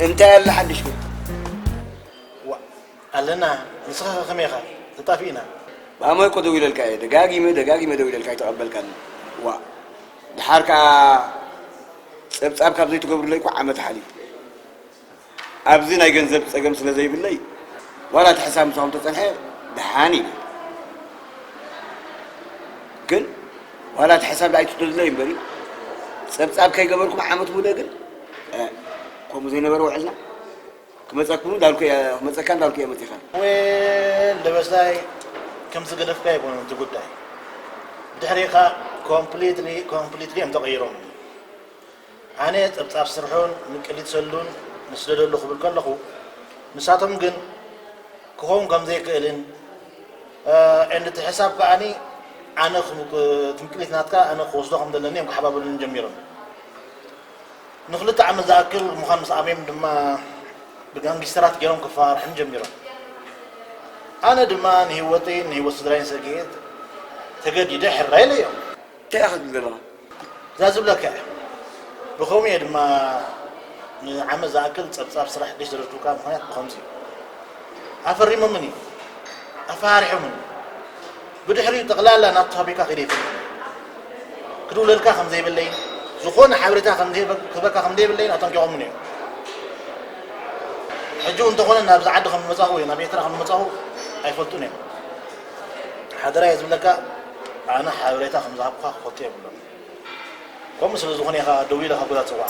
እንታይ ኣለ ሓድሽ ግን? ዋ ኣለና። ንስኻ ከመይ ኢኻ? ተጣፊእና። ብኣማይ እኮ ደው ኢለልካ እየ፣ ደጋጊመ ደጋጊመ ደው ኢለልካ ኣይተቐበልካኒ። ዋ ድሓር ከኣ ጸብጻብ ካብ ዘይትገብሩለይ እኮ ዓመት ሓሊፉ። ኣብዚ ናይ ገንዘብ ጸገም ስለ ዘይብለይ ዋላ እቲ ሕሳብ ምሳኹም ተጸንሐ ደሓን ኢለ። ግን ዋላ እቲ ሕሳብ ደኣ ኣይትደልለይ እምበሪ ጸብጻብ ከይገበርኩም ዓመት ሙሉእ ግን እ፣ ከምኡ ዘይነበረ ውዕልና ክመጸኩም እንዳልኩ እየ ክመጸካ እንዳልኩ እየ መጺኻ። ዌል ደበሳይ፣ ከም ዝገደፍካ ኣይኮነን እቲ ጉዳይ። ድሕሪኻ ኮምፕሊትሊ ኮምፕሊትሊ እዮም ተቐይሮም። ኣነ ጸብጻብ ስርሑን ምቅሊት ሰሉን ንስደደሉ ክብል ከለኹ፣ ንሳቶም ግን ክኸውን ከም ዘይክእልን እንድቲ ሕሳብ ከኣኒ ኣነ ትምቅሊት ናትካ ኣነ ክወስዶ ከም ዘለኒ እዮም ክሓባበሉኒ ጀሚሮም። ንክልተ ዓመት ዝኣክል ምዃን ምስ ኣበዮም ድማ ብጋንጊስተራት ገይሮም ክፈራርሑኒ ጀሚሮም። ኣነ ድማ ንህይወተይን ንህይወት ስድራይን ሰጊኤ ተገዲደ ሕራይ ኢለዮም። እንታይ ኢኻ ትብል ዘለኻ? እዛ ዝብለካ እያ። ብኸምኡ እየ ድማ ንዓመት ዝኣክል ጸብጻብ ስራሕ ደሽ ዘረድኩካ ምኽንያት ብኸምዚ እዩ። ኣፈሪሞምኒ፣ ኣፈራሪሖምኒ። ብድሕሪኡ ጠቕላላ ናብቲ ፋብሪካ ከይደ ይፈልጥ። ክድውለልካ ከም ዘይብለይን ዝኾነ ሓበሬታ ከም ዘይበ- ክህበካ ከም ዘይብለይን ኣጠንቂቖምኒ እዮም። ሕጂ እውን እንተኾነ ናብዚ ዓዲ ከም ዝመጻኹ ወይ ናብ ኤርትራ ከም ዝመጻኹ ኣይፈልጡን እዮም። ሓደራ እየ ዝብለካ፣ ኣነ ሓበሬታ ከም ዝሃብኩኻ ክፈልጡ የብሎም። ከምኡ ስለ ዝኾነ ኢኻ ደዊለ ካብ ገዛ ትጽውዓ።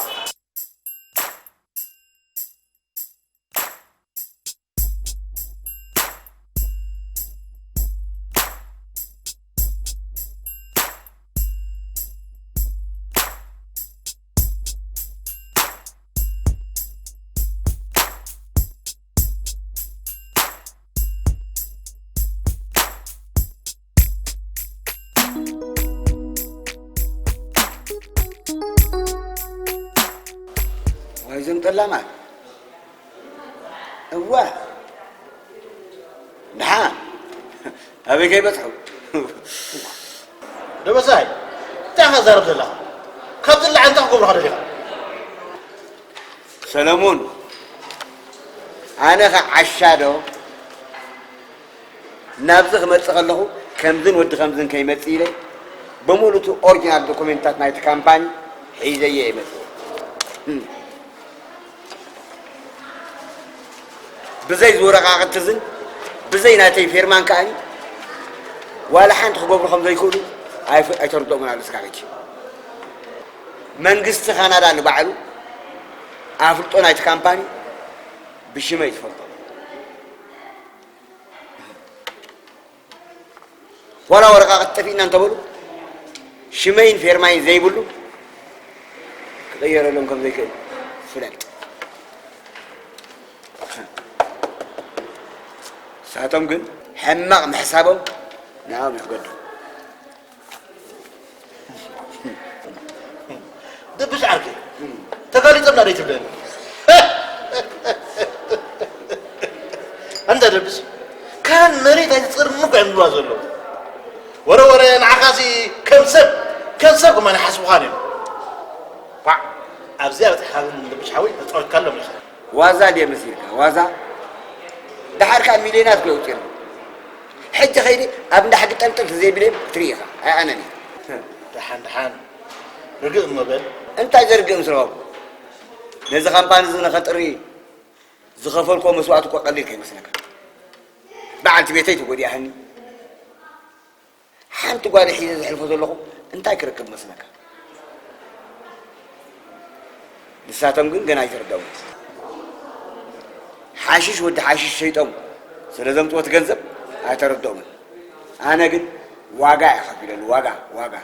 ዋይ እዞም ጠላማት እዋ ደሓ ኣበይ ከይበጽሑ ደበሳይ እንታይ ኢኻ ዛረብ ዘለኻ? ካብ ዝለዓል እንታይ ክገብሩኻ ደሊኻ? ሰለሙን ኣነ ኸ ዓሻ ዶ ናብዚ ክመጽእ ከለኹ ከምዝን ወዲ ከምዝን ከይመጽእ ኢለ ብምሉእ እቲ ኦሪጂናል ዶኩሜንታት ናይቲ ካምፓኒ ሒዘ እየ ይመጽእ። ብዘይ ዝወረቓቕቲ ዝን ብዘይ ናተይ ፌርማን ከኣኒ ዋላ ሓንቲ ክገብሩ ከም ዘይክእሉ ኣይፍ- ኣይተርድኦምን ኣሎ እስካብ ሕጂ። መንግስቲ ካናዳ ንባዕሉ ኣፍልጦ ናይቲ ካምፓኒ ብሽመይ ዝፈልጦ ዋላ ወረቓቕቲ ጠፊእና እንተበሉ ሽመይን ፌርማይን ዘይብሉ ክቕየረሎም ከም ዘይክእል ፍለጥ። ንሳቶም ግን ሕማቕ ምሕሳቦም ንዕኦም ይሕገዱ። ድብሽ ዓርከይ ተጋሊጾምና ዶ ትብለኒ? ኣንታ ድብሽ ካን መሬት ኣይትጽርኒ እኮ እዮም ዝብላ ዘለዉ። ወረ ወረ ንዓኻሲ ከም ሰብ ከም ሰብ ከማን ይሓስቡኻን እዮም። ኳዕ ኣብዚኣ በጺሕካ ግን ድብሽ ሓወይ ተጻዊትካሎም ኢኻ። ዋዛ ድየ መሲልካ ዋዛ? ደሓር ከኣ ሚልዮናት እኮ የውፅእሉ። ሕጂ ከይዲ ኣብ እንዳ ሕጊ ጠልጥል ተዘይብለይ ክትርኢ ኢኻ። ኣይኣነን እየ። ደሓን ደሓን ርግእ እሞ በል። እንታይ ዘርግእ ምስረኹም? ነዚ ካምፓኒ እዚ ንኸጥሪ ዝኸፈልክዎ መስዋእቲ እኮ ቀሊል ከይመስለካ። በዓልቲ ቤተይ ተጎዲኣህኒ። ሓንቲ ጓል ሒዘ ዘሕልፎ ዘለኹ እንታይ ክረክብ መስለካ? ንሳቶም ግን ገና ኣይተረድኦምን። ሓሽሽ ወዲ ሓሽሽ ሸይጦም ስለ ዘምፅዎ እቲ ገንዘብ ኣይተረድኦምን። ኣነ ግን ዋጋ እየ ከፊለሉ፣ ዋጋ፣ ዋጋ።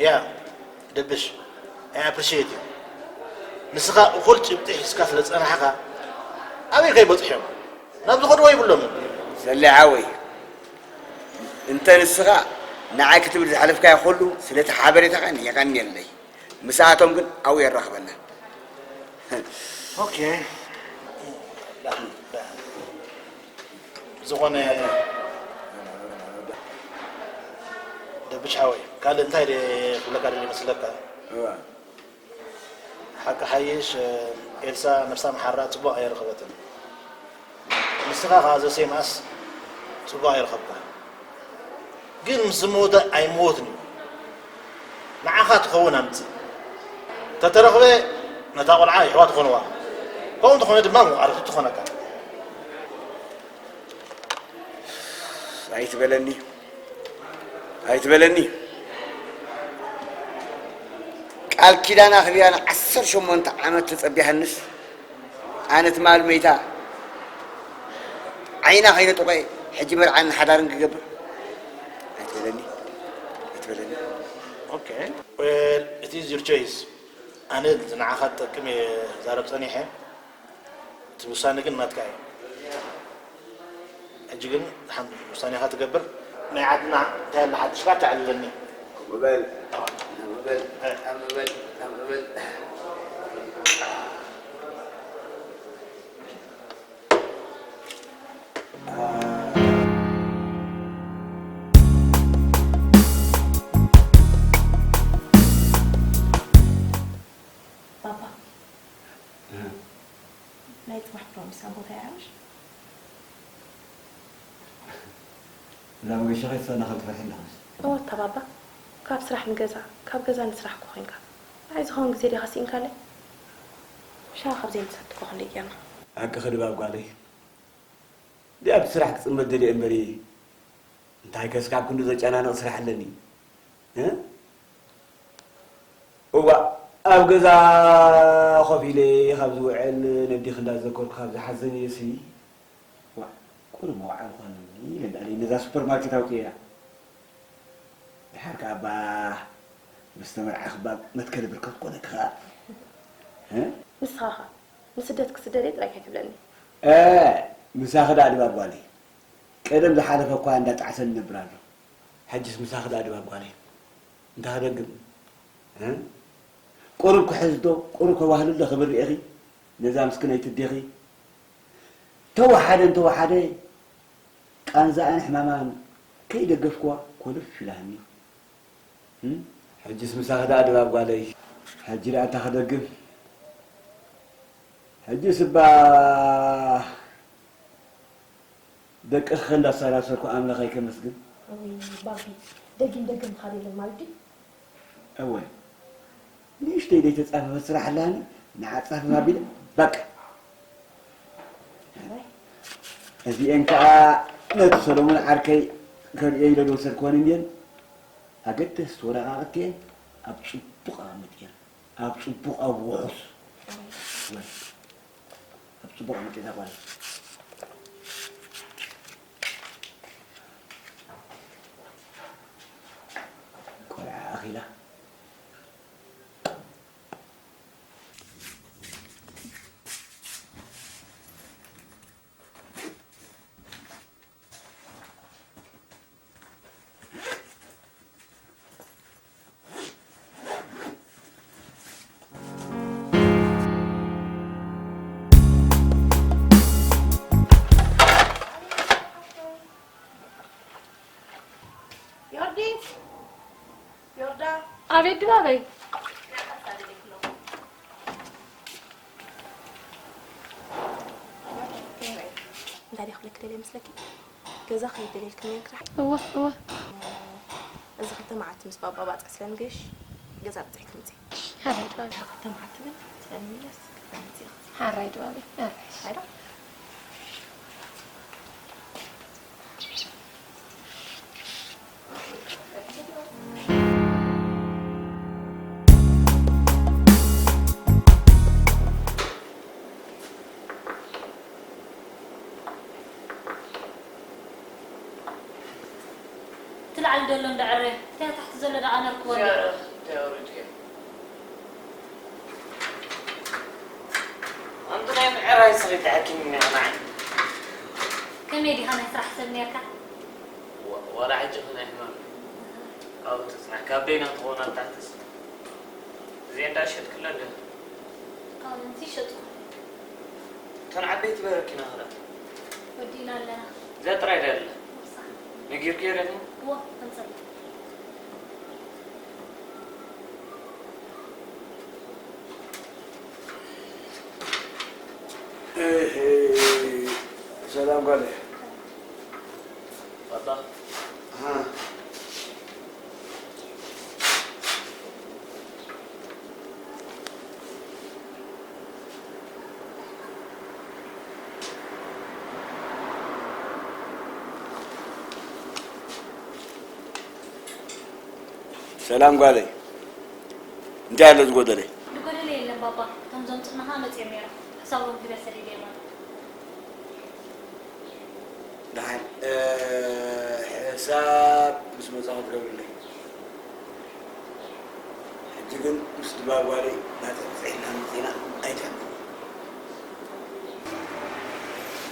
ያ ደብሽ፣ I appreciate you። ንስኻ እኹል ጭብጢ ሒዝካ ስለ ዝጸናሕካ ኣበይ ከይበጽሑ እዮም? ናብ ዝኸድዎ ይብሎም። ሰሌ ሓወይ፣ እንተ ንስኻ ንዓይ ክትብል ዝሓለፍካዮ ኩሉ፣ ስለቲ ሓበሬታኻ የቐንየለይ። ምስኣቶም ግን ኣብኡ የራኽበና። ኦኬ። ዝኾነ ደብሽ ሓወይ፣ ካልእ እንታይ ድየ ክብለካ ደልየ መስለካ? እዋ። ሓቂ ሓይሽ፣ ኤልሳ ነብሳ መሓራ ጽቡቕ ኣይረኸበትን። ንስኻ ኸኣ ዘሴማስ ጽቡቕ ኣይረኸብካ። ግን ምስ ዝመወተ ኣይመወትን እዩ። ንዓኻ ትኸውን ኣምጽእ። ተተረኽበ ነታ ቆልዓ ይሕዋ ትኾንዋ። ከምኡ እንተኾነ ድማ መቓርብቲ ትኾነካ። ኣይትበለኒ፣ ኣይትበለኒ። ቃል ኪዳን ኣኽቢራ ንዓሰርተ ሸሞንተ ዓመት ተጸቢያትንስ፣ ኣነ ትማል መይታ ዓይና ከይነጥቆ ሕጂ መርዓን ሓዳርን ክገብር? ኣይትበለኒ፣ ኣይትበለኒ። ኦኬ፣ well, it is your choice. ኣነ ንዓኻ ትጠቅም እየ ዛረብ ጸኒሐ። እቲ ውሳነ ግን ናትካ እዩ። ሕጂ ግን ሓንቲ ውሳኔኻ ትገብር። ናይ ዓድና እንታይ ኣሎ ሓድሽ ባታ ኣለኒ። ከምኡ በል። ከምኡ በል። ከምኡ በል። ከምኡ በል። ባባ፣ ናይ ጽባሕ ፕሮሚስ ኣብ ቦታ ይዓብሽ? እዛ መገሻ ከይትሰእና ከም ትፈርሒ ኣለኽስ? እወ፣ እታ ባባ፣ ካብ ስራሕ ንገዛ፣ ካብ ገዛ ንስራሕ እኮ ኮይንካ። ንዓይ ዝኸውን ግዜ ዲኻ ስኢንካለይ? ሻሂ ካብ ዘይምሰትኩ ክንደይ ጌርና። ሓቅኺ ድባብ ጓለይ። ድኣ ብስራሕ ክጽመድ ደልየ እምበሪ፣ እንታይ ከስካብ ክንዱ ዘጨናንቕ ስራሕ ኣለኒ? እ? እዋእ፣ ኣብ ገዛ ኮፍ ኢለ ካብ ዝውዕል ነዲኺ እንዳዘከርኩ ካብ ዝሓዘንየሲ፣ ዋእ፣ ቁሩብ መውዓሊ ኮነኒ ኢለ እንዳለይ ነዛ ሱፐርማርኬት ኣውፅኤያ። ድሓር ከኣ እባ ምስ ተመርዓኺ እባ መትከሊ ብርከት ኮነኪ ከኣ። እ? ንስኻ ኸ ንስደት ክስደድ እየ ጥራይ ከይትብለኒ። እ፣ ምሳኺ ደኣ ድባብ ጓለይ። ቀደም ዝሓለፈ እኳ እንዳጣዕሰ ንነብር ኣሎ። ሕጅስ ምሳኺ ደኣ ድባብ ጓለይ። እንታይ ክደግም? እ? ቁሩብ ክሕዝዶ፣ ቁሩብ ከዋህልዶ ክብል ርኢኺ? ነዛ ምስክነይቲ ኣዴኺ። ተወሓደ እንተወሓደ፣ ቃንዛኣን ሕማማን ከይደገፍክዋ ኮልፍ ኢላትኒ። እም? ሕጅስ ምሳኺ ደኣ ድባብ ጓለይ። ሕጂ ደኣ እንታይ ክደግም? ሕጅስ እባ ደቅኺ እንዳሰላሰልኩ ኣምላኸይ ከመስግን። እውይ ባቢ፣ ደጊም ደገምካ የለን ማለት ድዩ? እወ፣ ንእሽተይ ዘይተጻፈፈት ስራሕ ኣላኒ፣ ንዓ ጻፈፍ ኣቢለ፣ በቃ። እዚኤን ከኣ ነቲ ሰሎሞን ዓርከይ ከርእዮ ኢለ ዝወሰድክወን እንድየን፣ ኣገደስቲ ወረቓቕቲ እየን፣ ኣብ ጽቡቕ ኣቐምጥየን፣ ኣብ ጽቡቕ፣ ኣብ ውሑስ። እወ፣ ኣብ ጽቡቕ ኣቐምጥየን እዛ ጓል። ቆልዓ ኣኺላ። ዮርዲ! ዮርዳ! ኣቤት ድባበይ! እንታይ ድየ ክብለኪ ደልየ መስለኪ? ገዛ ከይደልየልክን እየን ክራሕ። እወ፣ እወ። እዚ ክልተ መዓልቲ ምስ ባባ ባጽዕ ስለ ንገሽ፣ ገዛ ብጽሕኪ ምጺ። ሓራይ ድባበይ። ክልተ መዓልቲ ግን ስለ ንምለስ፣ ክትመጺ ኢኺ። ሓራይ ድባበይ፣ ሓራይ። ሓራይ ዶ? እቲ ላዕሊ ዘሎ እንዳዕረ፣ እቲ ታሕቲ ዘሎ ደኣ ነርክቦ። እንታይ ኣውሪድክዮ? ኣንቲ ናይ ምዕራይ ስኺ ተሓኪምኒ ኢኻ ንዓይ። ከመይ ዲኻ ናይ ስራሕ ሰብ ኔርካ? ዋ-፣ ዋላ ሕጂ ኸ ናይ ሕማም። ካብኡ ትጽናሕ፣ ካብ በይና ትኸውን ኣብ ታሕትስ። እዚኤን ደኣ ሸጥክለን ዶ? ካብንሲ ሸጥኩ። እተን ዓበይቲ በረኪና ኸ ደኣ? ወዲእና ኣለና። እዚኣ ጥራይ ድያ ዘላ? ወሳኺ። ነጊርክዮ ዶ ሕማም? እወ፣ ከምጸላ። እህ፣ ሰላም ጓለይ። ባባ። ኣሃ። ሰላም ጓለይ፣ እንታይ ኣሎ ዝጎደለ? ዝጎደለ የለን ባባ፣ እቶም ዘምጹና ኸኣ መጺኦም ነይሮም፣ ሕሳቦም ክህበ ሰዲደዮም ኣለኹ። ደሓን፣ እ፣ ሕሳብ ምስ መጻኹ ትገብርለይ። ሕጂ ግን ምስ ድባብ ጓለይ እናጸንጸና መጺና ኣይትሕምቑ።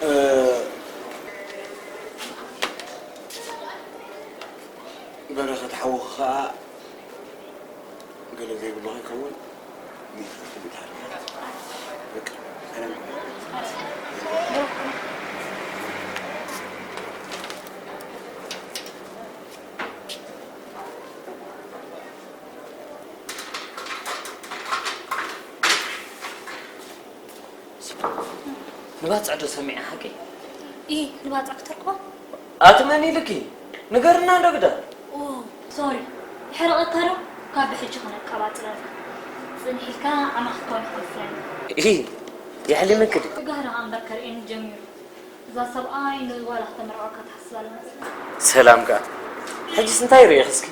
እ፣ በረኸት ሓውኺ ኸኣ ገለ ዘይብሉ ከይከውን ሚእቲ ክፍል ይትሃር። በቃ፣ ሰላም። ንባጽዕ ዶ ሰሚዐ ሓቂ? ኢ፣ ንባጽዕ ክተርክቦ? ኣቲ መን ኢልኪ? ንገርና እንዶ ግዳ። ኦ፣ ሶሪ። ይሕረቐካ ዶ? ካብ ብሕጂ ክነቃባጽረልካ። ጽንሕ ኢልካ ዓማ ክትከውን ይኸፍለኒ። ኢ፣ የሕሊመኪ ድዩ? ጋህሪ እምበር ከርእየኒ ጀሚሩ። እዛ ሰብኣይ ንጓላ ክተመርዖካ ትሓስብ ኣላ መስለኒ። ሰላም ከኣ። ሕጅስ እንታይ ርእኺ እስኪ?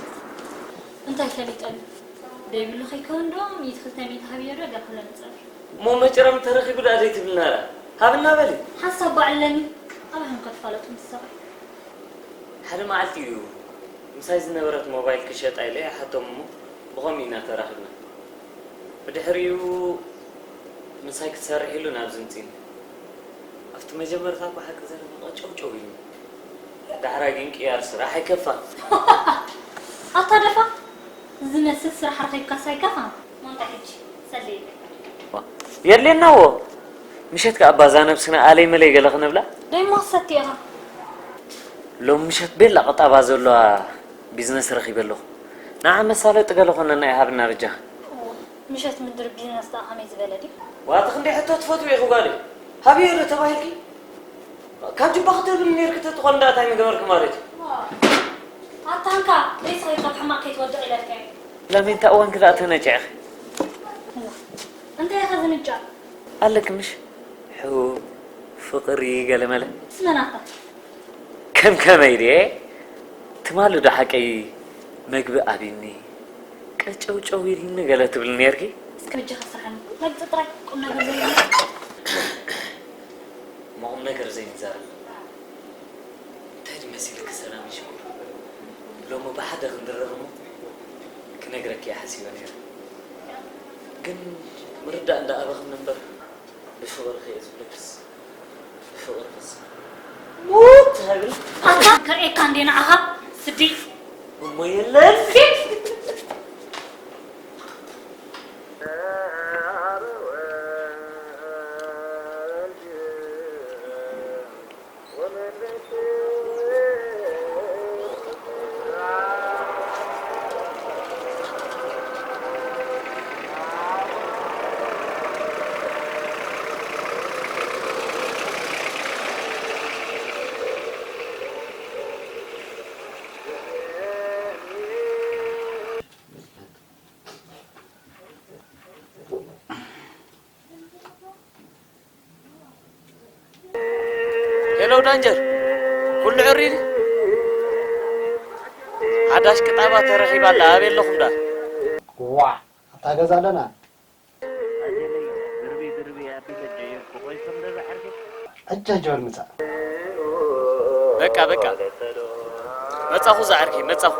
እንታይ ፈሊጠሉ? ደይብሉ ከይከውን ዶ ሚእቲ ክልተ ሚእቲ ሃብዮ ዶ ገርክለ ንጸንሕ። እሞ መጨረም ተረኺቡ ደኣ ዘይትብልና ደኣ? ሃብና በሊ። ሓሳብ ባዕለኒ። ኣባኹም ከትፋለጡ ምስ ሰብኣይ። ሓደ መዓልቲ እዩ ምሳይ ዝነበረት ሞባይል ክሸጣ ኢለ ይሓቶም እሞ ብኸምኡ ኢና ተራኺብና። ብድሕሪኡ ምሳይ ክትሰርሕ ኢሉ ናብዚ ምጺኒ። ኣብቲ መጀመርታ እኮ ሓቂ ዘረባ ቀጨውጨው ኢሉኒ። ዳሕራይ ግን ቅያር ስራሕ ኣይከፋን። ኣታ ደፋ ዝመስል ስራሕ ረኺብካስ ኣይከፋን። ማንታ ሕጂ ጸልየለይ። የድልየናዎ። ምሸት ከኣ ባዛ ነብስና ኣለይ መለይ ገለ ክንብላ። ደይ ማሰት ኢኻ። ሎም ምሸት ቤላ ቀጣባ ዘለዋ ቢዝነስ ረኺበ ኣለኹ። ንዓ መሳለጢ ገለ ኮነና ይሃብና በጃኻ። ምሸት ምድሪ ቢዝነስ ደኣ ከመይ ዝበለ ድዩ? ዋቲ ክንደይ ሕቶ ትፈትዊ ኢኹ ጓለይ? ሃብዮ ዶ ተባሂልኪ? ካብ ጅባኺ ተብልኒ ነይርኪ ተትኾን ደኣ እንታይ ምገበርኪ ማለት እዩ? ኣታ እንካ፣ ሬሳኺ ካብ ሕማቕ ከይትወድቕ ኢለልካ እየ። ላሜንታ እዋንኪ ደኣ ተነጪዕኺ። እዋ፣ እንታይ ኢኻ ዝንጫዕ? ኣለኪ ምሽ? ሕቡብ፣ ፍቕሪ፣ ገለ መለ? ምስ መን ኣታ? ከም ከመይ ድየ? ትማሊ ዶ ሓቀይ መግቢ ኣብዩኒ፣ ቀጨውጨው ኢሉኒ ገለ ትብሊ ነይርኪ? እስከ በጃኻ ስርሓኒ። መግቢ ጥራይ፣ ቁም ነገር ዘይብሉ። እሞ ቁም ነገር ዘይንዛረብ። እንታይ ድዩ መሲልኪ ሰላም ሽኮር? ሎሚ ብሓደ ክንድረኽ እሞ ክነግረኪ እየ ሓሲበ ነይረ። ግን ምርዳእ እንዳኣበኽኒ እምበር ብፍቕርኺ እየ ዝብለክስ፣ ብፍቕርኽስ ሙት ሃብል። ኣታ ክርእየካ እንዴ ንዓኻ ስዲ። እሞ የለን። ሄሎ ዳንጀር፣ ኩሉ ዕሪ ድዩ? ሓዳሽ ቅጣባ ተረኺባ ኣላ፣ ኣበይ ኣለኹም ደኣ? ዋ፣ ኣብታ ገዛ ኣለና። ኣጀለይ፣ ድርቢ ድርቢ ኣቢለ ጀየርኩ፣ ኮይሶም ዶ ዝዓርኪ? ሕጂ ሕጂ በል ምጻእ። በቃ፣ በቃ። መጻኹ ዝዓርከይ፣ መጻኹ።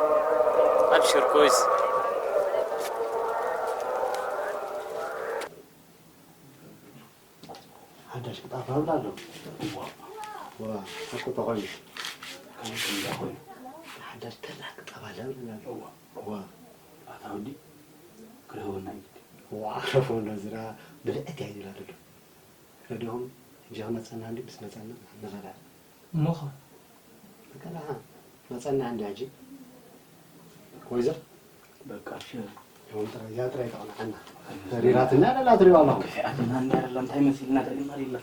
ኣብሽር፣ ኮይስ። ሓዳሽ ቅጣፍ ኣብላ ኣሎ። እዋ። ዋ፣ ሓቁ ተኾይኑ። ከመይ ከም እንዳኾይኑ። ሓዳር ተራ ክጠባለል። እዋ። ዋ። ኣታ ወዲ፣ ክረህወና እዩ ግዲ። ዋ፣ ዓረፈው፣ ነዚ ደኣ ብልዕቲ ኣይደላደሎ። ረዲኹም፣ ሕጂ ክመጸና እንዲ ምስ መጸና ንኸዳ። እሞ ኸ? በቃ ደሓን፣ መጸና እንዲ ሕጂ። ወይዘር? በቃ፣ እሺ። ይኹን ጥራይ፣ እዚኣ ጥራይ ተቕንዓና። ተሪራትና ደላ ትሪኦ ኣለኹም። ኣትና እንዲ ኣላ እንታይ መሲልና ተሪና ሪላ።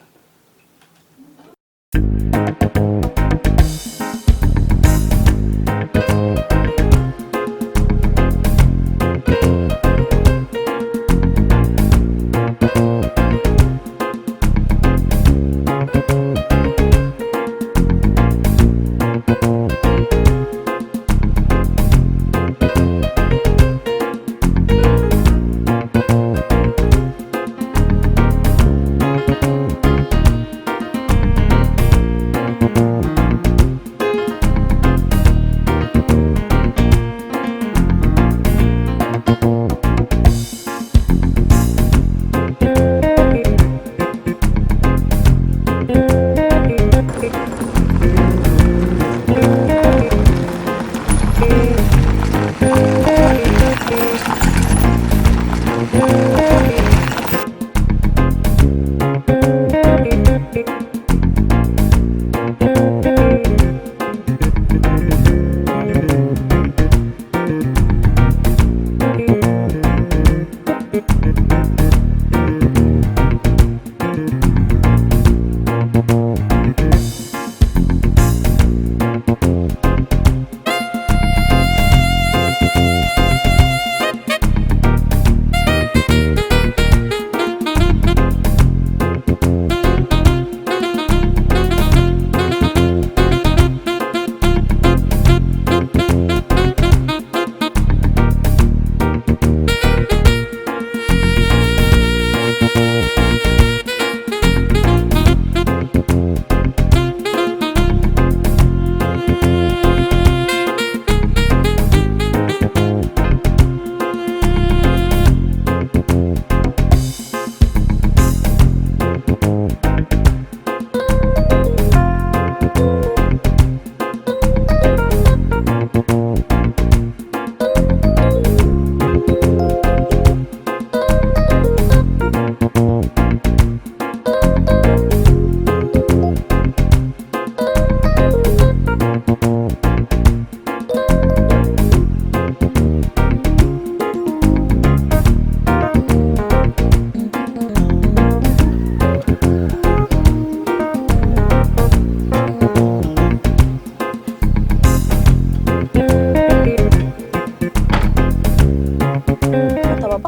ኣታ ባባ፣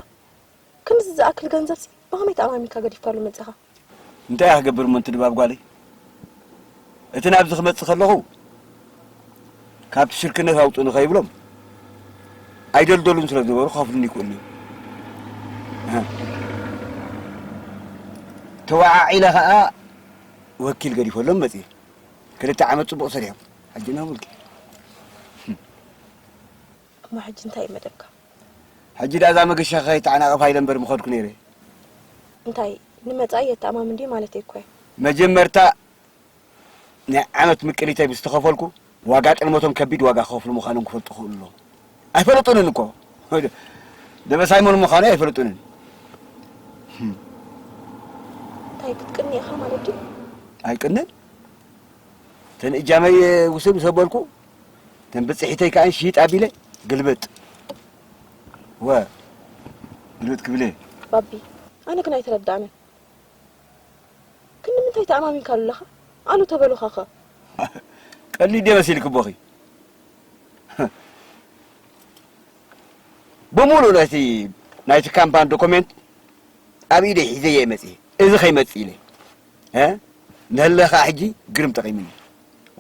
ክንድዚ ዝኣክል ገንዘብሲ ብኸመይ ተኣማሚንካ ገዲፍካሉ መጺኻ? እንታይ እየ ክገብር እሞ፣ እንቲ ድባብ ጓለይ? እቲ ናብዚ ክመጽእ ከለኹ፣ ካብቲ ሽርክነት ኣውጽኡኒ ከይብሎም፣ ኣይደልደሉን ስለ ዝነበሩ ክኸፍሉኒ ይክእሉ እዮም። እህ። ተወዓዒለ ኸኣ ወኪል ገዲፈሎም መጽየ። ክልተ ዓመት ጽቡቕ ሰሪሖም። ሕጂ ናብልኪ። እሞ ሕጂ እንታይ እዩ መደብካ? ሕጂ ደኣ እዛ መገሻ ከይተዓናቐፋ ኢለ እምበር ምኸድኩ ነይረ። እንታይ፣ ንመጻኢ የተኣማምን ድዩ ማለተይ እኮ እየ። መጀመርታ ናይ ዓመት ምቅሊተይ ምስ ተኸፈልኩ፣ ዋጋ ቅድመቶም ከቢድ ዋጋ ክኸፍሉ ምዃኖም ክፈልጡ ክኽእሉ ኣለዎም። ኣይፈለጡንን እኮ። ደበሳይ መን ምዃኑ ኣይፈለጡንን። እንታይ ክትቅኒ ኢኻ ማለት ድዩ? ኣይቅንን። እተን እጃመይ ውስድ ምስ ኣበልኩ፣ እተን ብጽሒተይ ከኣ ሽይጥ ኣቢለ ግልብጥ። ወ፣ ግልብጥ ክብል እየ። ባቢ፣ ኣነ ግን ኣይተረዳእንን። ግን ንምንታይ ተኣማሚንካሉ ኣለኻ? ኣሉ ተበሉኻኸ? ቀሊል ድየ መሲልኪ ቦኺ? ብምሉእ ናይቲ፣ ናይቲ ካምፓን ዶኩሜንት ኣብ ኢደይ ሒዘዮ እየ መጺኤ። እዚ ከይመጽእ ኢለ። እ? ንህለ ኸኣ ሕጂ ግርም ጠቒሙኒ።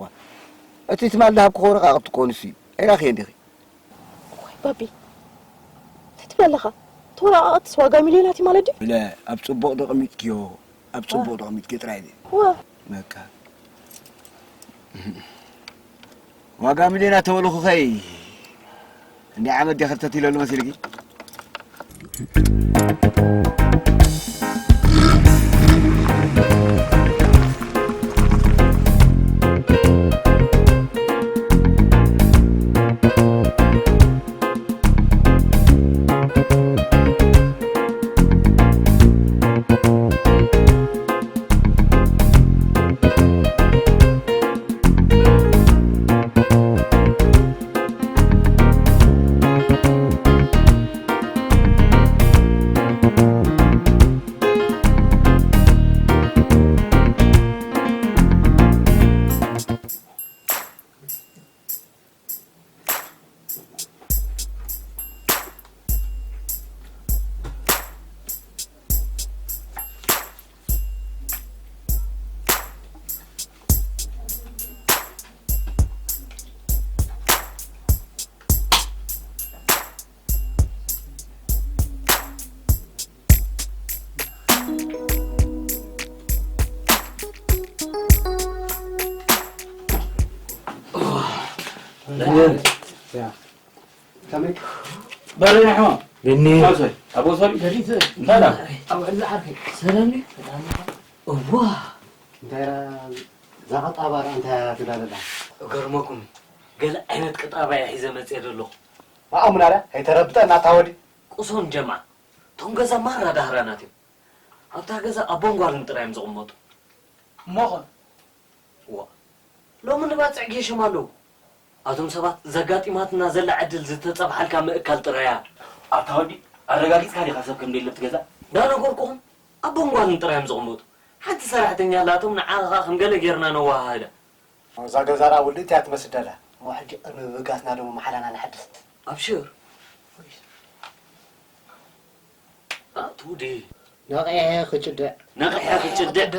ዋ፣ እቲ ትማል ዝሃብኩ ወረቓቕቲ እኮ ንሱ እዩ። ኣይራእኽዮን ዲኺ? ዋይ ባቢ፣ እንታይ ትብል ኣለኻ? እቲ ወረቓቕትስ ዋጋ ሚልዮናት እዩ ማለት ድዩ? ብለ፣ ኣብ ጽቡቕ ዶ ኣቐሚጥክዮ? ኣብ ጽቡቕ ዶ ኣቐሚጥክዮ ጥራይ ኢለ። ዋ። በቃ። ዋጋ ሚልዮናት ተበልኹኸይ፣ እንዲ ዓመት ዲኺ ክተት ኢለሉ መሲልኪ? ከመይ? በረኛ ሕማም። ቢኒ። ኣቦይ፣ ኣቦ ሰሪ። እንታይ ዳ? ኣብ ዕሊ ዓርከይ። ሰላም ድዩ? እዋ። እንታይ ራ-፣ እዛ ቀጣባ ራ እንታይ እያ ትብላ ዘላ? እገርመኩም፣ ገለ ዓይነት ቀጣባ እየ ሒዘ መፅየ ዘለኹ። ዋኣ፣ ሙናዳ፣ ከይተረብጠና፣ እታ ወዲ። ቁሶን ጀምዓ። እቶም ገዛ ማራ ዳህራናት እዮም። ኣብታ ገዛ ኣቦን ጓልን ጥራይ እዮም ዝቕመጡ። እሞ ኸ? ዋ፣ ሎሚ ንባጽዕ ጌሾም ኣለዉ። ኣቶም ሰባት ዘጋጢማትና ዘላ ዕድል ዝተጸብሓልካ ምእካል ጥራይ እያ። ኣታ ወዲ፣ ኣረጋጊጽካ ዲኻ ሰብ ከም ደየለ ኣብቲ ገዛ? እንዳነገርኩኹም ኣቦን ጓልን ጥራይ እዮም ዝቕመጡ። ሓንቲ ሰራሕተኛ ኣላቶም ንዓኻ ከም ገለ ጌርና ነወሃህዳ። እዛ ገዛ ደኣ ውልእቲ እያ ትመስል ደላ። እሞ ሕጂ ቅድሚ ምብጋስና ደሞ መሓላና ነሐድስ። ኣብሽር። ኣቱዲ። ነቒሐ ክጭድዕ። ነቒሐ ክጭድዕ።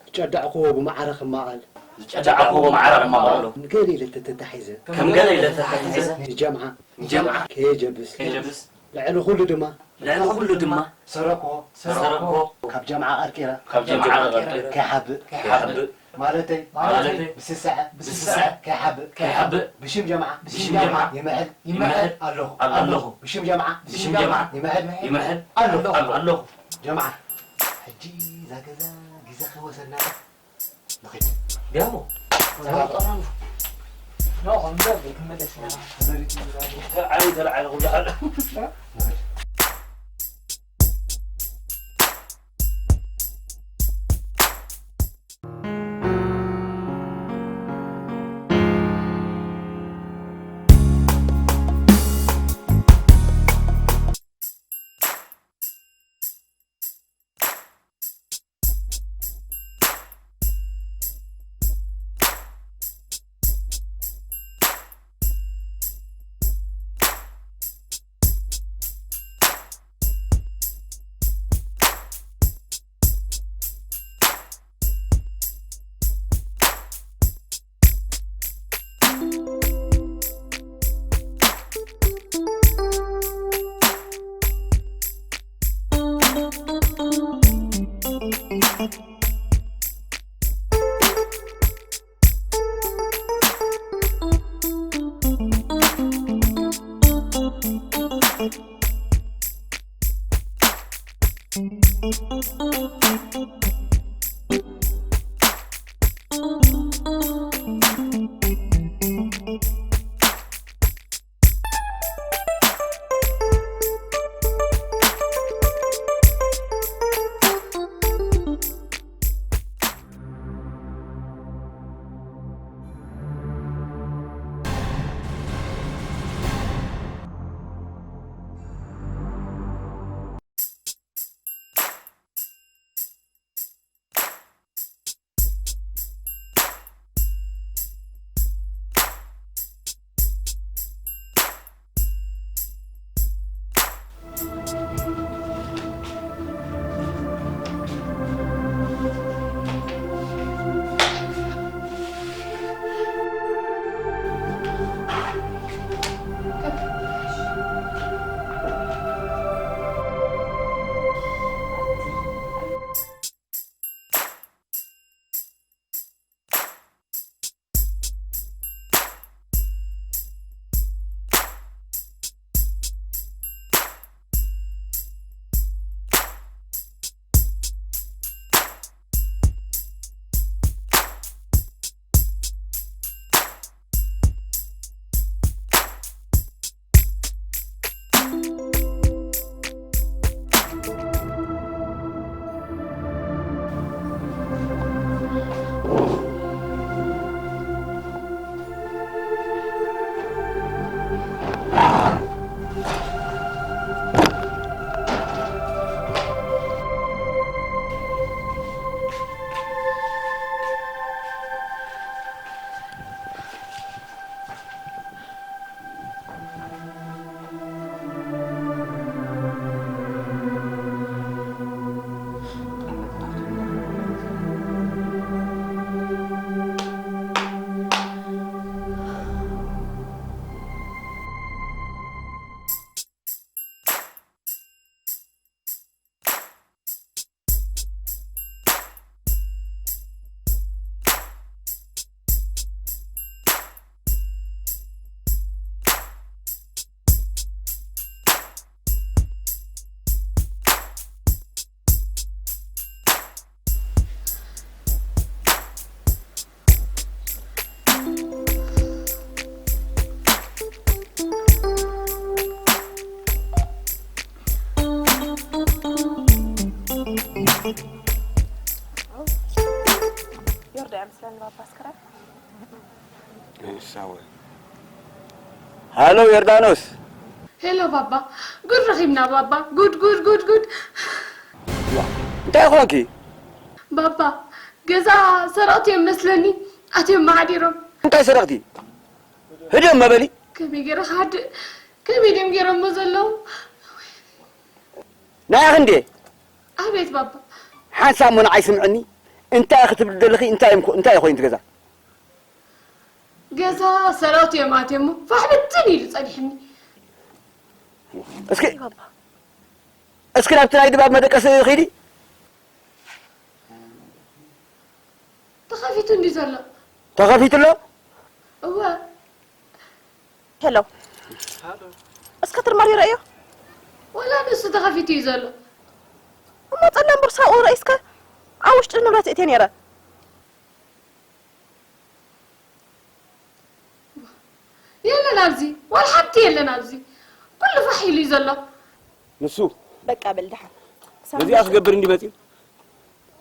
ዝጨዳዕክዎ ብማዕረ ክማቐል። ዝጨዳዕክዎ ብማዕረ ክማቐሎ። ከም ገለ ኢለ ተተታሒዘ። ከም ገለ ኢለ ተታሒዘ። ንጀምዓ። ንጀምዓ። ከየጀብስ። ከየጀብስ። ልዕሊ ኩሉ ድማ። ልዕሊ ኩሉ ድማ። ሰረኮ። ሰረኮ። ካብ ጀምዓ ቀርቂረ። ካብ ጀምዓ ቀርቂረ። ከይሓብእ። ከይሓብእ። ማለተይ፣ ማለተይ፣ ብስስዐ፣ ብስስዐ፣ ከይሓብእ፣ ከይሓብእ፣ ብሽም ጀምዓ፣ ብሽም ጀምዓ፣ ይምሕል፣ ይምሕል፣ ኣለኹ፣ ኣለኹ፣ ብሽም ጀምዓ፣ ብሽም ጀምዓ፣ ይምሕል፣ ይምሕል፣ ኣለኹ፣ ኣለኹ። ጀምዓ፣ ሕጂ እዛ ገዛ ግዜ ከይወሰድና ንኺድ። ዲያሞ፣ ዛባ ጠራኑ። ኖ፣ ከምዚ ክንመለስ ኢና። ተልዓለ፣ ተልዓለ፣ ኩሉ ሓደ። ንኺድ። ዮርዳ እያ መስለኒ ባባ ስክራብ። እሳወ። ሃሎ ዮርዳኖስ። ሄሎ ባባ፣ ጉድ ረኺብና ባባ፣ ጉድ ጉድ ጉድ ጉድ። ዋ፣ እንታይ ኾንኪ? ባባ፣ ገዛ ሰረቕቲ እዮም መስለኒ፣ ኣትዮም መሓዲሮም። እንታይ ሰረቕቲ? ህድዮም መበሊ። ከመይ ገይረ ክሃድእ? ከመይ ድዮም ገይሮሞ ዘለዉ? ናይ ኣኽንዴ? ኣቤት ባባ። ሓንሳብ እሞ ንዓይ ስምዕኒ። እንታይ ክትብሊ ደለኺ? እንታይ እዮም ኮ-፣ እንታይ ኮይኑ እቲ ገዛ? ገዛ ሰረቕቲ እዮም ኣትዮም እሞ ፋሕ ብትን ኢሉ ጸኒሕኒ። እስኪ፣ ባባ። እስኪ ናብቲ ናይ ድባብ መደቀሲ ኺዲ። ተኸፊቱ እንዲ ዘሎ። ተኸፊቱ ኣሎ? እወ። ሄሎ። እስከ ትርማር ይረእዮ? ወላ ንሱ ተኸፊቱ እዩ ዘሎ። እሞ ጸላም ቦርሳኡ ረእስከ? ኣብ ውሽጢ ንብረት እእትየ ነይረ። የለን ኣብዚ፣ ዋላ ሓንቲ የለን ኣብዚ። ኩሉ ፋሕ ኢሉ እዩ ዘሎ። ንሱ? በቃ በል ደሓን። ክሳብ ነዚኣ ንመጽእ ክገብር እንዲ መጺኡ?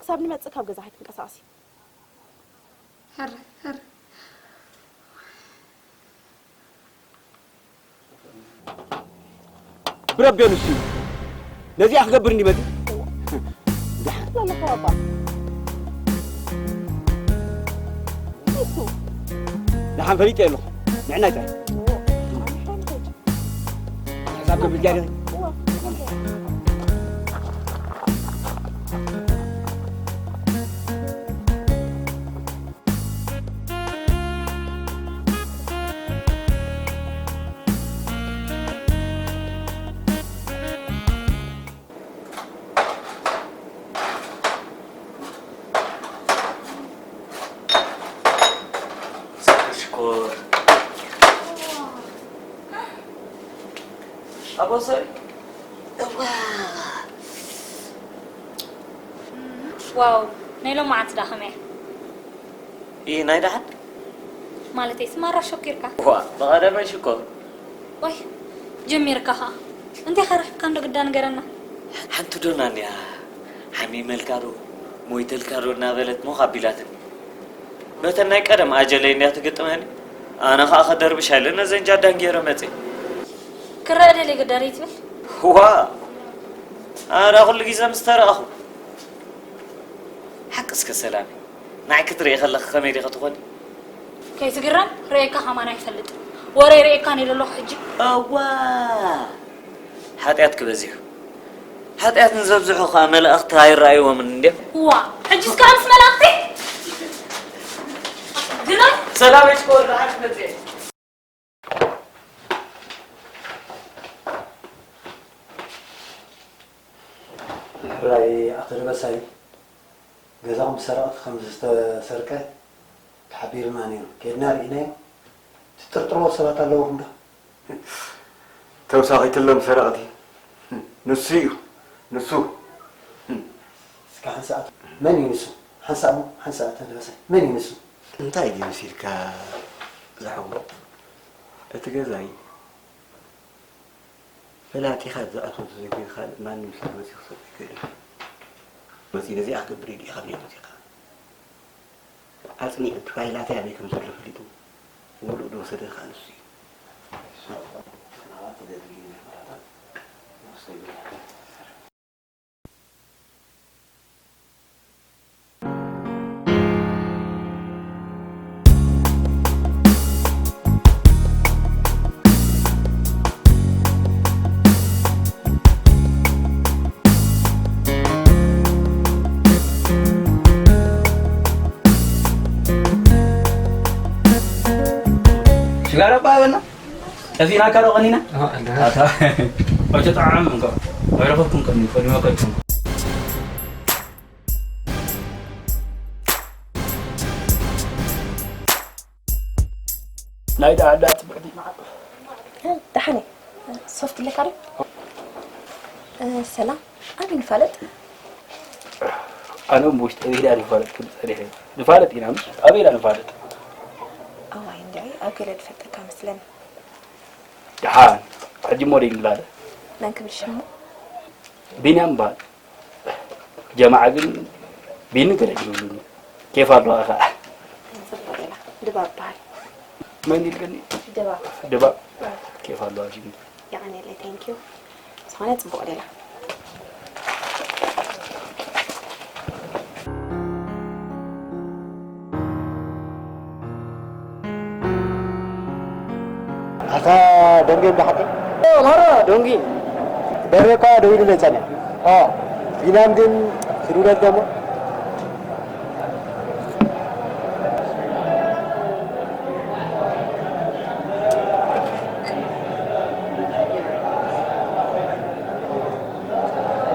ክሳብ ንመጽእ ካብ ገዛ ኣይትንቀሳቐሲ። ሕረ፣ ሕረ። ብረቢ ንሱ እዩ። ነዚኣ ክገብር እንዲ መጺኡ? ደሓን። ኣለኹ ባባ። እሱ። ደሓን ፈሊጠ ኣለኹ። ንዕና ይታይ። ሕሳብ ከብል ጃሪ። ሽኮር። ኣቦ ሰሪ። እዋ። ዋው፣ ናይ ሎማዓንቲ ዳ ከመይ እያ? ኢ ናይ ደሓን? ማለተይስ ማራ ሸኪርካ? ዋ፣ ብቐደመይ ሽኮር። ዋይ፣ ጀሚርካ ኸኣ። እንቴ ኸ ረኺብካ እንዶ ግዳ ንገረና። ሓንቲ ዶና እንድያ ሓሚመልካ ዶ ሞይተልካ ዶ እናበለት ሞኽ ኣቢላትኒ። በተን ናይ ቀደም ኣጀለይ እንድያ ትግጥመኒ። ኣነ ኸኣ ከደርብሻ ኢለ ነዘን ጃዳን ገይረ መጽየ። ክረአ ደልየ ግዳ ደይትብል? ዋ! ኣነ ኩሉ ግዜ ምስ ተረኣኹ። ሓቂ እስከ ሰላም። ንዓይ ክትርኢ ከለኺ ከመይ ዲኺ ትኾኒ? ከይትግረም፣ ርእየካ ከማን ኣይፈልጥን። ወረ ርእየካ እየ ዘለኹ ሕጂ። እዋ! ሓጢኣትኪ በዚሑ። ሓጢኣት ንዘብዝሑ ኸኣ መላእኽቲ ኣይረኣይዎምን እንድዮም። እዋ! ሕጂ እስከ ምስ መላእኽቲ ግረም። ሰላም ይስኮር፣ ደሓን ክትመጽእ። ሕራይ ኣቶ ደበሳይ፣ ገዛኹም ብሰረቕቲ ከም ዝተሰርቀ ተሓቢርና ነይሩ። ኬድና ርኢናዮ። ትጥርጥርዎ ሰባት ኣለውኹም ዶ? ተውሳኺትሎም ሰረቕቲ። ንሱ እዩ፣ ንሱ። እስከ ሓንሳእ፣ መን እዩ ንሱ? ሓንሳእ እሞ፣ ሓንሳእ ኣቶ ደበሳይ፣ መን እዩ ንሱ? እንታይ ድዩ መሲልካ ዝሓወይ? እቲ ገዛይ ፈላጢኻ ዝኣትዎ ተዘይኮይኑ ካልእ ማንም ሰብ መፂኡ ክሰርቆ ይኽእል እዩ። መፂኡ ነዚኣ ክገብር እዩ ኢልካ ካብ ናይ መፂኻ ኣፅኒዑ እቲ ፋይላተይ ኣበይ ከም ዘሎ ፈሊጡ ሙሉእ ዝወሰደ ከዓ ንሱ እዩ። ሽጋራ እባ በልና። ጠፊእናካ ዶ ቀኒና? ኣታ፣ ኣይተጠዓዓም እንኳ። ኣይረኸብኩም ቀኒ፣ ቀድመ ቀድኩም። ናይ ደኣ ኣዳ ጽብቕቲ። ደሓን እየ። ሶፍት ኣለካ ዶ? እ፣ ሰላም። ኣበይ ንፋለጥ? ኣነ እውን ብውሽጢ ኣበይ ኢና ንፋለጥ ክብል ጸኒሐ። ንፋለጥ ኢና፣ ምስ ኣበይ ኢና ንፋለጥ? እዋይ እንድዒ፣ ኣብ ገለ ዝፈልጠካ መስለኒ። ደሓን፣ ሕጂ እሞ ደይ ንላለ። መን ክብል ሽሙ? ቢንያም ይበሃል። ጀማዓ ግን ቢኒ ገለ ይብሉኒ። ኬፍ ኣለዋ ኸዓ። ጽቡቕ ኢላ። ድባብ በሃል። መን ኢልክኒ? ድባብ። ድባብ። ኬፍ ኣለዋ ቢኒ። የቐንየለይ፣ thank you። ዝኾነ ጽቡቕ ሌላ። ኣታ ደንጌ እንዳ ሓቂ? ኦ፣ ማራ ደንጊ። ደሬ እኳ ደዊሉለይ ጸኒሑ። ኦ። ቢንያም ግን ክድውለል ደሞ?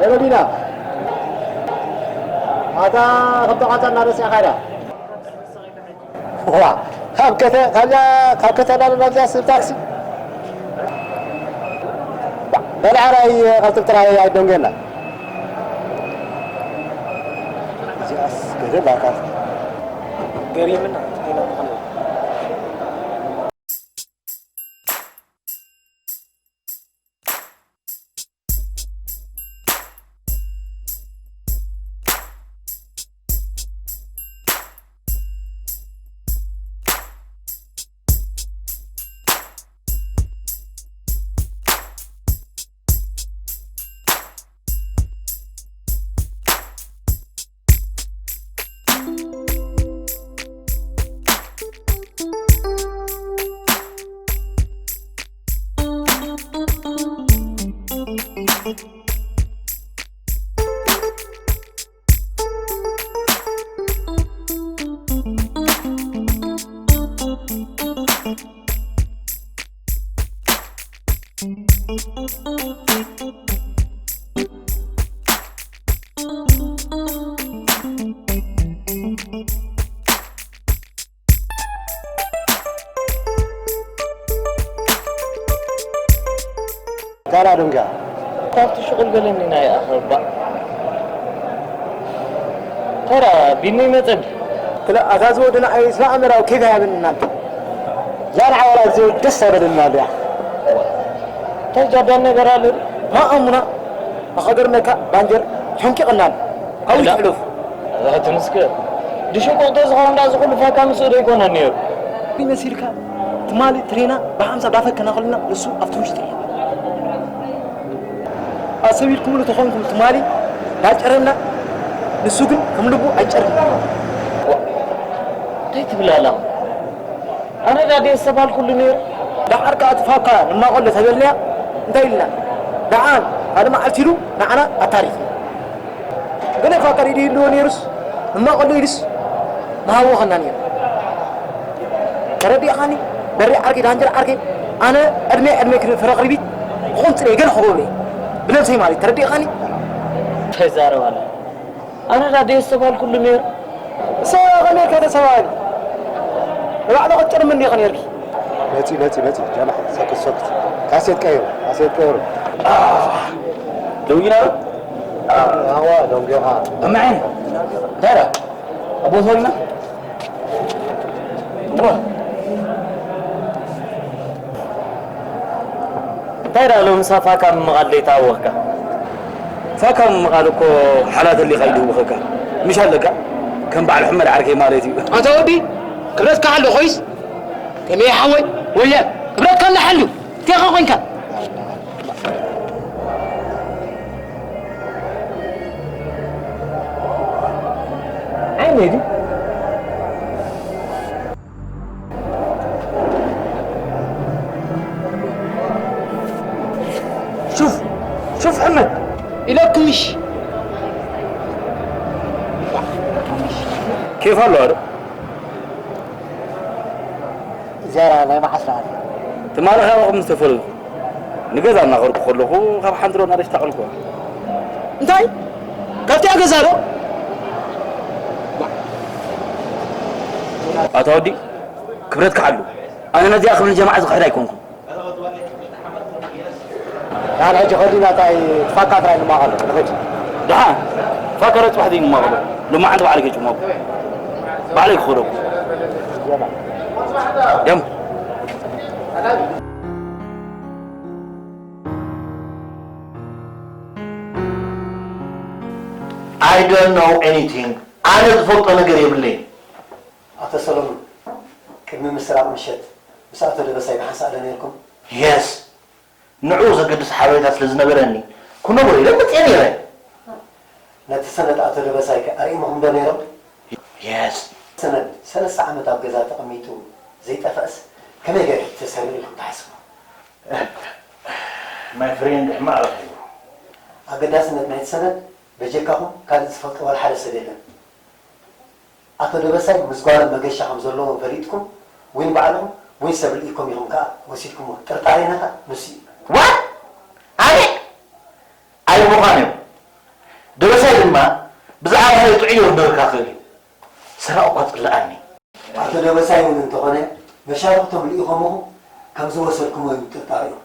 ሄሎ ዲና፣ ኣታ ከምቶ ቃንዛ እናረስዕኻ ኢዳ። ዋ፣ ካብ ከተ-፣ ካብዛ፣ ካብ ከተማ ናብዛ ስብ ታክሲ። በል ዓራይ፣ ቀልጥፍ ጥራይ ኣይደንገና። እዚኣስ ገደል ኣካል። ገሪምና፣ ጋላ ዶንጋ። ካብቲ ሽቁል ገለኒ ናይ ኣኸባ። ተራ ቢኒ መጸድ። ክላ ኣዛዝ ወድና ኣይስና ኣመራው ኬፍ ያብልና። ዛን ዓወራ እዚ ደስ ኣይበልና ዲያ። ተጃዳን ነገር ኣለ። ማ ኣሙና ኣኸገርነካ ባንጀር ሕንቂቕናን። ኣው ላ። ይሕሉፍ። ኣዛት ምስክ። ድሽቁ ተዝኸውን ዳ ዝኹሉ ፋካ ምስኡ ዶ ይኮነ ነይሩ? ይመሲልካ ትማሊ ትሬና ብሓምሳ ዳፈከና ከለና ንሱ ኣብቲ ውሽጢ እዩ። ኣሰቢልኩምሉ ተኾንኩም ትማሊ ዳጨረና ንሱ ግን ከም ልቡ ኣይጨርን። እንታይ ትብል ኣላ? ኣነ ዳ ድየ ዝተባልኩሉ ነይሩ? ደሓር ከኣ እቲ ፋካ ንማቐሎ ተበልናያ እንታይ ኢልና? ደሓን ሓደ መዓልቲ ኢሉ ንዓና ኣታሪፍ። ገለ ፋካ ሪዲ ይህልዎ ነይሩስ ንማቐሎ ኢሉስ ምሃወኸና ነይሩ። ተረዲእኻኒ? በሪ ዓርከይ ዳንጀር ዓርከይ ኣነ ዕድመ ዕድመ ክሪ- ፍረቕሪቢት ክቑንጽለ ገለ ክገብረ ብነብሰይ ማለት ተረዲእኻኒ? ተዛረባና ኣነ ዳ ድየ ዝተባልኩሉ ነይሩ? እሳ ከመይ ከ ተሰባሪ? ንባዕሉ ክትጭርም እንዲኺ ነይርኪ። መጺ፣ መጺ፣ መጺ፣ ጀማዓ፣ ሰክት፣ ሰክት። ካሴት ቀይሩ፣ ካሴት ቀይሩ። ደንጊና ዶ? ኣዋ፣ ደንጊኻ። እምዐ፣ እንታይ ደኣ? ኣቦ ሰሪና? እዋ። እንታይ ደኣ ሎምሳ ፋካ ምምቓል ደይተሃወኽካ? ፋካ ምምቓል እኮ ሓላተሊኻ እዩ ዝህውኸካ። ምሽ ኣለካ? ከም በዓል ሕመድ ዓርከይ ማለት እዩ። ኣንታ ወዲ፣ ክብረትካ ሓሉ ኮይስ? ከመይ ሓወይ? ወየ፣ ክብረትካ እንዳ ሓሉ፣ እንታይ ኸ ኮይንካ? ዓይነይ ድዩ? ሹፍ፣ ሹፍ ሕመድ ኢለኩም ምሽ? ኬፍ ኣለዋ ዶ? ዘራ ናይ መዓስ ረኣና? ትማሊ ካባኹም ዝተፈለጥኩ። ንገዛ እናኸድኩ ከለኹ ካብ ሓንቲ ዶ እናረሽ ታቐልኩዋ። እንታይ? ካብቲኣ ገዛ ዶ? ኣታ ወዲ፣ ክብረትካ ሓሉ። ኣነ ነዚኣ ክብል ጀማዓ ዝኽሕድ ኣይኮንኩን። ንዓና ሕጂ ከዲና እንታይ ፋካ ጥራይ ንማቐሎ፣ ንኸዲ። ደሓን፣ ፋካ ዶ ጽባሕ ዘይንማቐሎ? ሎማዓንቲ ባዕለይ ከይጭመርኩ። ባዕለይ ክኸደኩ። የማ። ደም። I don't know anything. ኣነ ዝፈልጦ ነገር የብለይን። ኣቶ ሰሎሞን፣ ቅድሚ ምስራቕ ምሸት ምስ ኣቶ ደበሳይ ብሓንሳእ ዶ ነይርኩም? Yes። ንዕኡ ዘገድስ ሓበሬታ ስለ ዝነበረኒ፣ ክነግሮ ኢለ መጽየ ነይረ። ነቲ ሰነድ ኣቶ ደበሳይ ከ ኣርእይምኹም ዶ ነይሮም? Yes። ሰነድ ሰለስተ ዓመት ኣብ ገዛ ተቐሚጡ ዘይጠፍእስ ከመይ ገይሩ ተሰሪቑ ኢልኩም ትሓስቡ? My friend ሕማቕ ረኺቡ። ኣገዳስነት ናይቲ ሰነድ በጀካኹም ካልእ ዝፈልጦ ዋላ ሓደ ሰብ የለን። ኣቶ ደበሳይ ምስ ጓሎም መገሻ ከም ዘለዎም ፈሊጥኩም ዊን ባዕልኹም ዊን ሰብ ልኢኩም ኢኹም ከኣ ወሲድኩምዎ። ጥርጣሬና ከኣ ንሱ እዩ። What? ኣነ? ኣይምዃን እዮም። ደበሳይ ድማ ብዛዕባ ናይ ጥዑይ ክነግረካ ክእል እዩ። ሰራቕ እኳ ጽልኣኒ። ኣቶ ደበሳይ እውን እንተኾነ መሻርኽቶም ልኢኾምኹም ከም ዝወሰድኩምዎ እዩ ጥርጣሬኦም።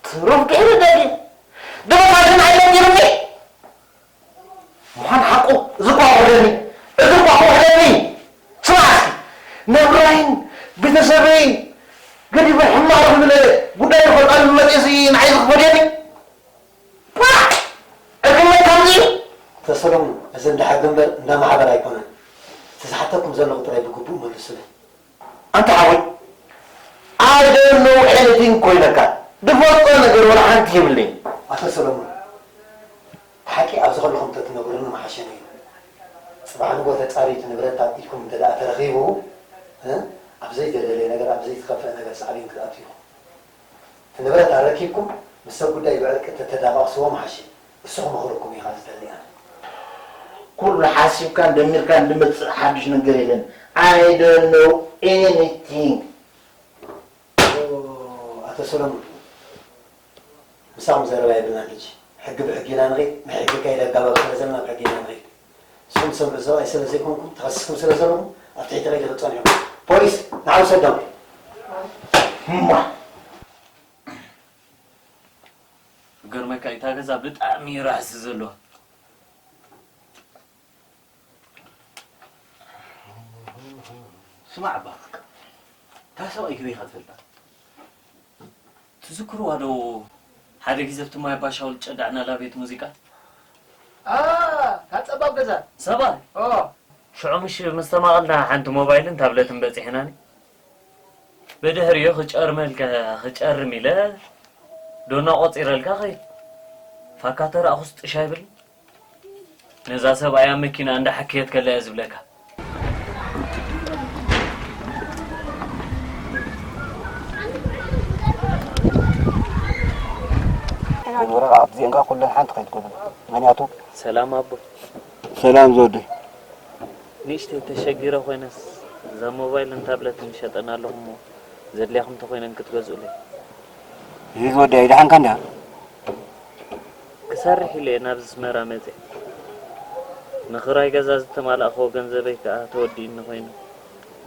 ትሩፍ ድሕሪ ደሊ ድበታትን ኣይነጊሩኒ። ምዃን ሓቁ፣ እዚ እኳ ውሕደኒ፣ እዚ እኳ ውሕደኒ። ስማዕ እስኪ፣ ነብራይን ቤተሰበይን ገዲፈ ሕማቕ ዝብለ ጉዳይ ይፈልጣሉ መፂእሲ ንዓይ ዝኽፈድየኒ? ፓ! ዕርግነት ከምዚ እዩ። ተሰሎም፣ እዚ እንዳ ሕጊ እምበር እንዳ ማሕበር ኣይኮነን። እቲ ዝሓተኩም ዘለኹ ጥራይ ብግቡእ መልሱለይ። ኣንታ ሓወይ፣ I don't know anything ኮይነካ። ዝፈልጦ ነገር ወላ ሓንቲ የብለይን። ኣቶ ሰሎሞን፣ እቲ ሓቂ ኣብዚ ከለኹም ተትነግሩኒ ምሓሸ ነይሩ። ጽባሕ ንግሆ ተጻርዩ እቲ ንብረት ኣብ ኢድኩም እንተ ደኣ ተረኺቡ፣ እ፣ ኣብ ዘይተደለየ ነገር፣ ኣብ ዘይተኸፍአ ነገር ሳዕቤን ክትኣትዉ ኢኹም። እቲ ንብረት ኣረኪብኩም ምስ ሰብ ጉዳይ ብዕርቂ ተተዳቃቕስዎ ምሓሸ። እሱ ክመኽረኩም ኢኻ ዝደሊ ኣነ። ኩሉ ሓሲብካን ደሚርካን ዝመጽእ ሓድሽ ነገር የለን። I don't know anything። ኦ፣ ኣቶ ሰሎሞን፣ ምሳኹም ዘረባ የብልናን ሕጂ። ሕጊ ብሕጊ ኢና ንኸይድ፣ ናይ ሕጊ ኣካይዳ ኣጋባብ ስለ ዘለና ኣብ ሕጊ ኢና ንኸይድ። ንስኹም ሰብ ርእሰ ሰብኣይ ስለ ዘይኮንኩም፣ ተኸሲስኩም ስለ ዘለኹም፣ ኣብ ትሕቲ ቀይዲ ክትጸንሑ ኢኹም። ፖሊስ፣ ንዓ ውሰዶም። እማ። ክገርመካ እዩ፣ እታ ገዛ ብጣዕሚ እዩ ራሕሲ ዘለዋ። ስማዕ እባ፣ እታ ሰብኣይ ከመይ ኢኻ ትፈልጣ? ትዝክርዋ ዶ ሓደ ግዜ ኣብቲ ማይ ባሻውል ጨዳዕናላ ቤት ሙዚቃ? ኣ፣ እታ ጸባብ ገዛ። ሰብኣይ? ኦ። ሽዑ ምሽ ምስ ተማቐልና ሓንቲ ሞባይልን ታብለትን በጺሕናኒ። ብድሕሪኡ ክጨርመልካ ክጨርም ኢለ ዶና ቆጺረልካ ከይድ። ፋካ ተራእኹስ ጥሽ ኣይብል። ነዛ ሰብኣያ መኪና እንዳ ሓከየት ከላ እያ ዝብለካ። ወረቓቕቲ እዚአን ከዓ ኩለን ሓንቲ ከይትጎድል። ምኽንያቱ ሰላም ኣቦ። ሰላም ዝወደይ። ንእሽተይ ተሸጊረ ኮይነስ እዛ ሞባይልን ታብለትን ይሸጠን ኣለኹ እሞ ዘድልያኹም እንተኾይነን ክትገዝኡለይ። እዚ ዝወደይ ኣይደሓንካ እንዲያ? ክሰርሕ ኢለ እየ ናብዚ ኣስመራ መፅየ። ንኽራይ ገዛ ዝተማላእኽዎ ገንዘበይ ከዓ ተወዲኡኒ ኮይኑ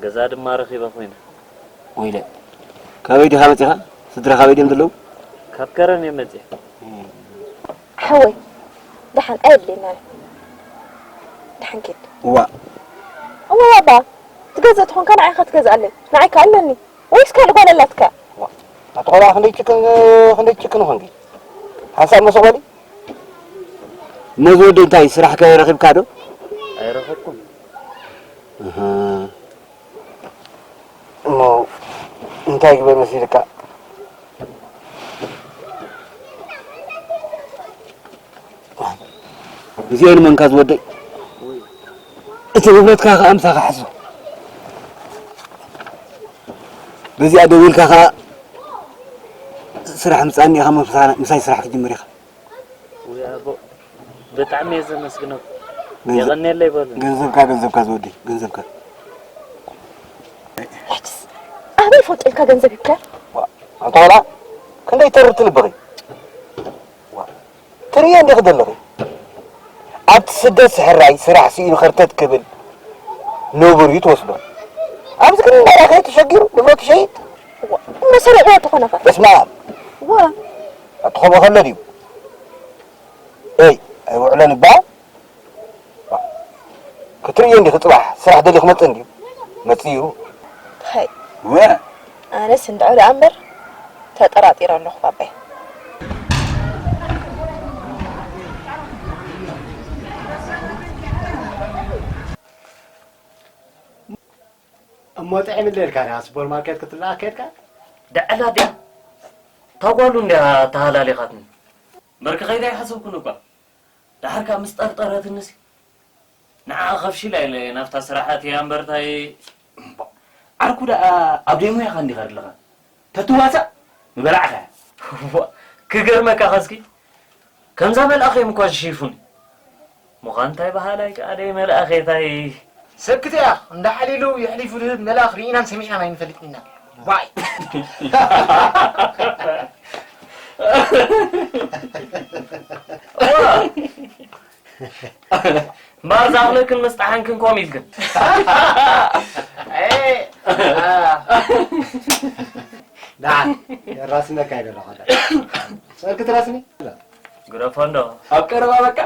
ገዛ ድማ ረኺበ ኮይነ። ወይለ፣ ካበይ ዲኻ መፂኻ? ስድራ ካበይ ድዮም ዘለዉ? ካብ ከረን እየ መፅየ። ሓወይ፣ ደሓን ኣየድልየናን እዩ። ደሓን ኪድ። እዋ። እዋ ባባ፣ ትገዝእ ተኾንካ ንዓይ ኢኻ ትገዝኣለይ። ንዓይ ከ ኣለኒ። ወይስ ካልእ ጓል ኣላትካ? ዋ፣ ኣቲ ቆልዓ ክንደይ ጭክን፣ ክንደይ ጭክን ኾንኪ? ሓንሳብ መሰቆሊ? እሞ ዝወደይ እንታይ ስራሕ ከ ረኺብካ ዶ? ኣይረኸብኩን። እህ። እሞ እንታይ ግበር መሲልካ? እዚኦ ንመንካ ዝወደይ? እቲ ንብረትካ ከኣ ምሳኻ ሕዞ። በዚኣ ደው ኢልካ ከኣ ስራሕ ምጻኒ ኢኻ፣ ምሳና-፣ ምሳይ ስራሕ ክትጅምር ኢኻ። ውይ ኣቦ፣ ብጣዕሚ እየ ዘመስግነኩም። ገንዘብ-፣ የቐንየለይ በሉ። ገንዘብካ፣ ገንዘብካ ዝወደይ፣ ገንዘብካ። ሕጅስ ኣበይ ፎጥ ኢልካ ገንዘብ ይብከር? ዋ፣ ኣንታ ቆልዓ፣ ክንደይ ተርርቲ ልብኺ። ዋ፣ ትርእዮ እንዲኺ ዘለኺ። ኣብቲ ስደት ስሕራይ ስራሕ ስኢኑ ኸርተት ክብል ነብሩ እዩ ትወስዶ። ኣብዚ ግን እንዳራኸየ ተሸጊሩ ንብረቱ ይሸይጥ። ዋ፣ እሞ ሰሪቕዎ ተኾነ ኸ? በስመ ኣብ። ዋ። ኣቲ ከምኡ ከሎ ድዩ? ኤይ፣ ኣይውዕሎን ይበሃል። ክትርእዮ እንዲኺ ጽባሕ ስራሕ ደልዩ ክመጽእ እንድዩ መጺኡ። ሀይ። ወ-፣ ኣነስ እንድዑ ደኣ እምበር ተጠራጢረ ኣለኹ ባባይ። እሞ ጥዕም እንደ ኢልካ ዲኻ ሱፐርማርኬት ክትለኣኽ ከድካ? ደዕላ ድያ? እታ ጓሉ እንድያ ተሃላሊኻትኒ። እምበር ክኸይድ ኣይሓሰብኩን እኳ። ደሓር ከኣ ምስ ጠርጠረትንሲ፣ ንዓኣ ከፍሽላ ኢለ ናብታ ስራሕ ኣትየ እምበርታይ። ዓርኩ ደኣ ኣብ ደይ ሞያኻ እንዲኻ ዘለኻ? ተትዋሳእ ምበላዕኻያ። ዋ፣ ክገርመካ ኸስኪ፣ ከምዛ መልኣኸ እዮም እኳ ዝሽይፉኒ። ምዃን እንታይ በሃላይ ከኣ ደይ መልኣኸ እንታይ? ሰብ ክትያ እንዳሓሊሉ የሕሊፉ ዝህብ መልኣኽ ርኢናን ሰሚዕናን ኣይንፈልጥን ኢና። ዋይ። እምበኣር ዝኣኽለክን ምስ ጠሓንክን ኮም ኢልክን። ኤ፣ ኣ። ደሓን፣ የራስነካ ይደሎ ሓደ። ሰርክ ትራስኒ? ግደፎ እንዶ። ኣብ ቀረባ በቃ።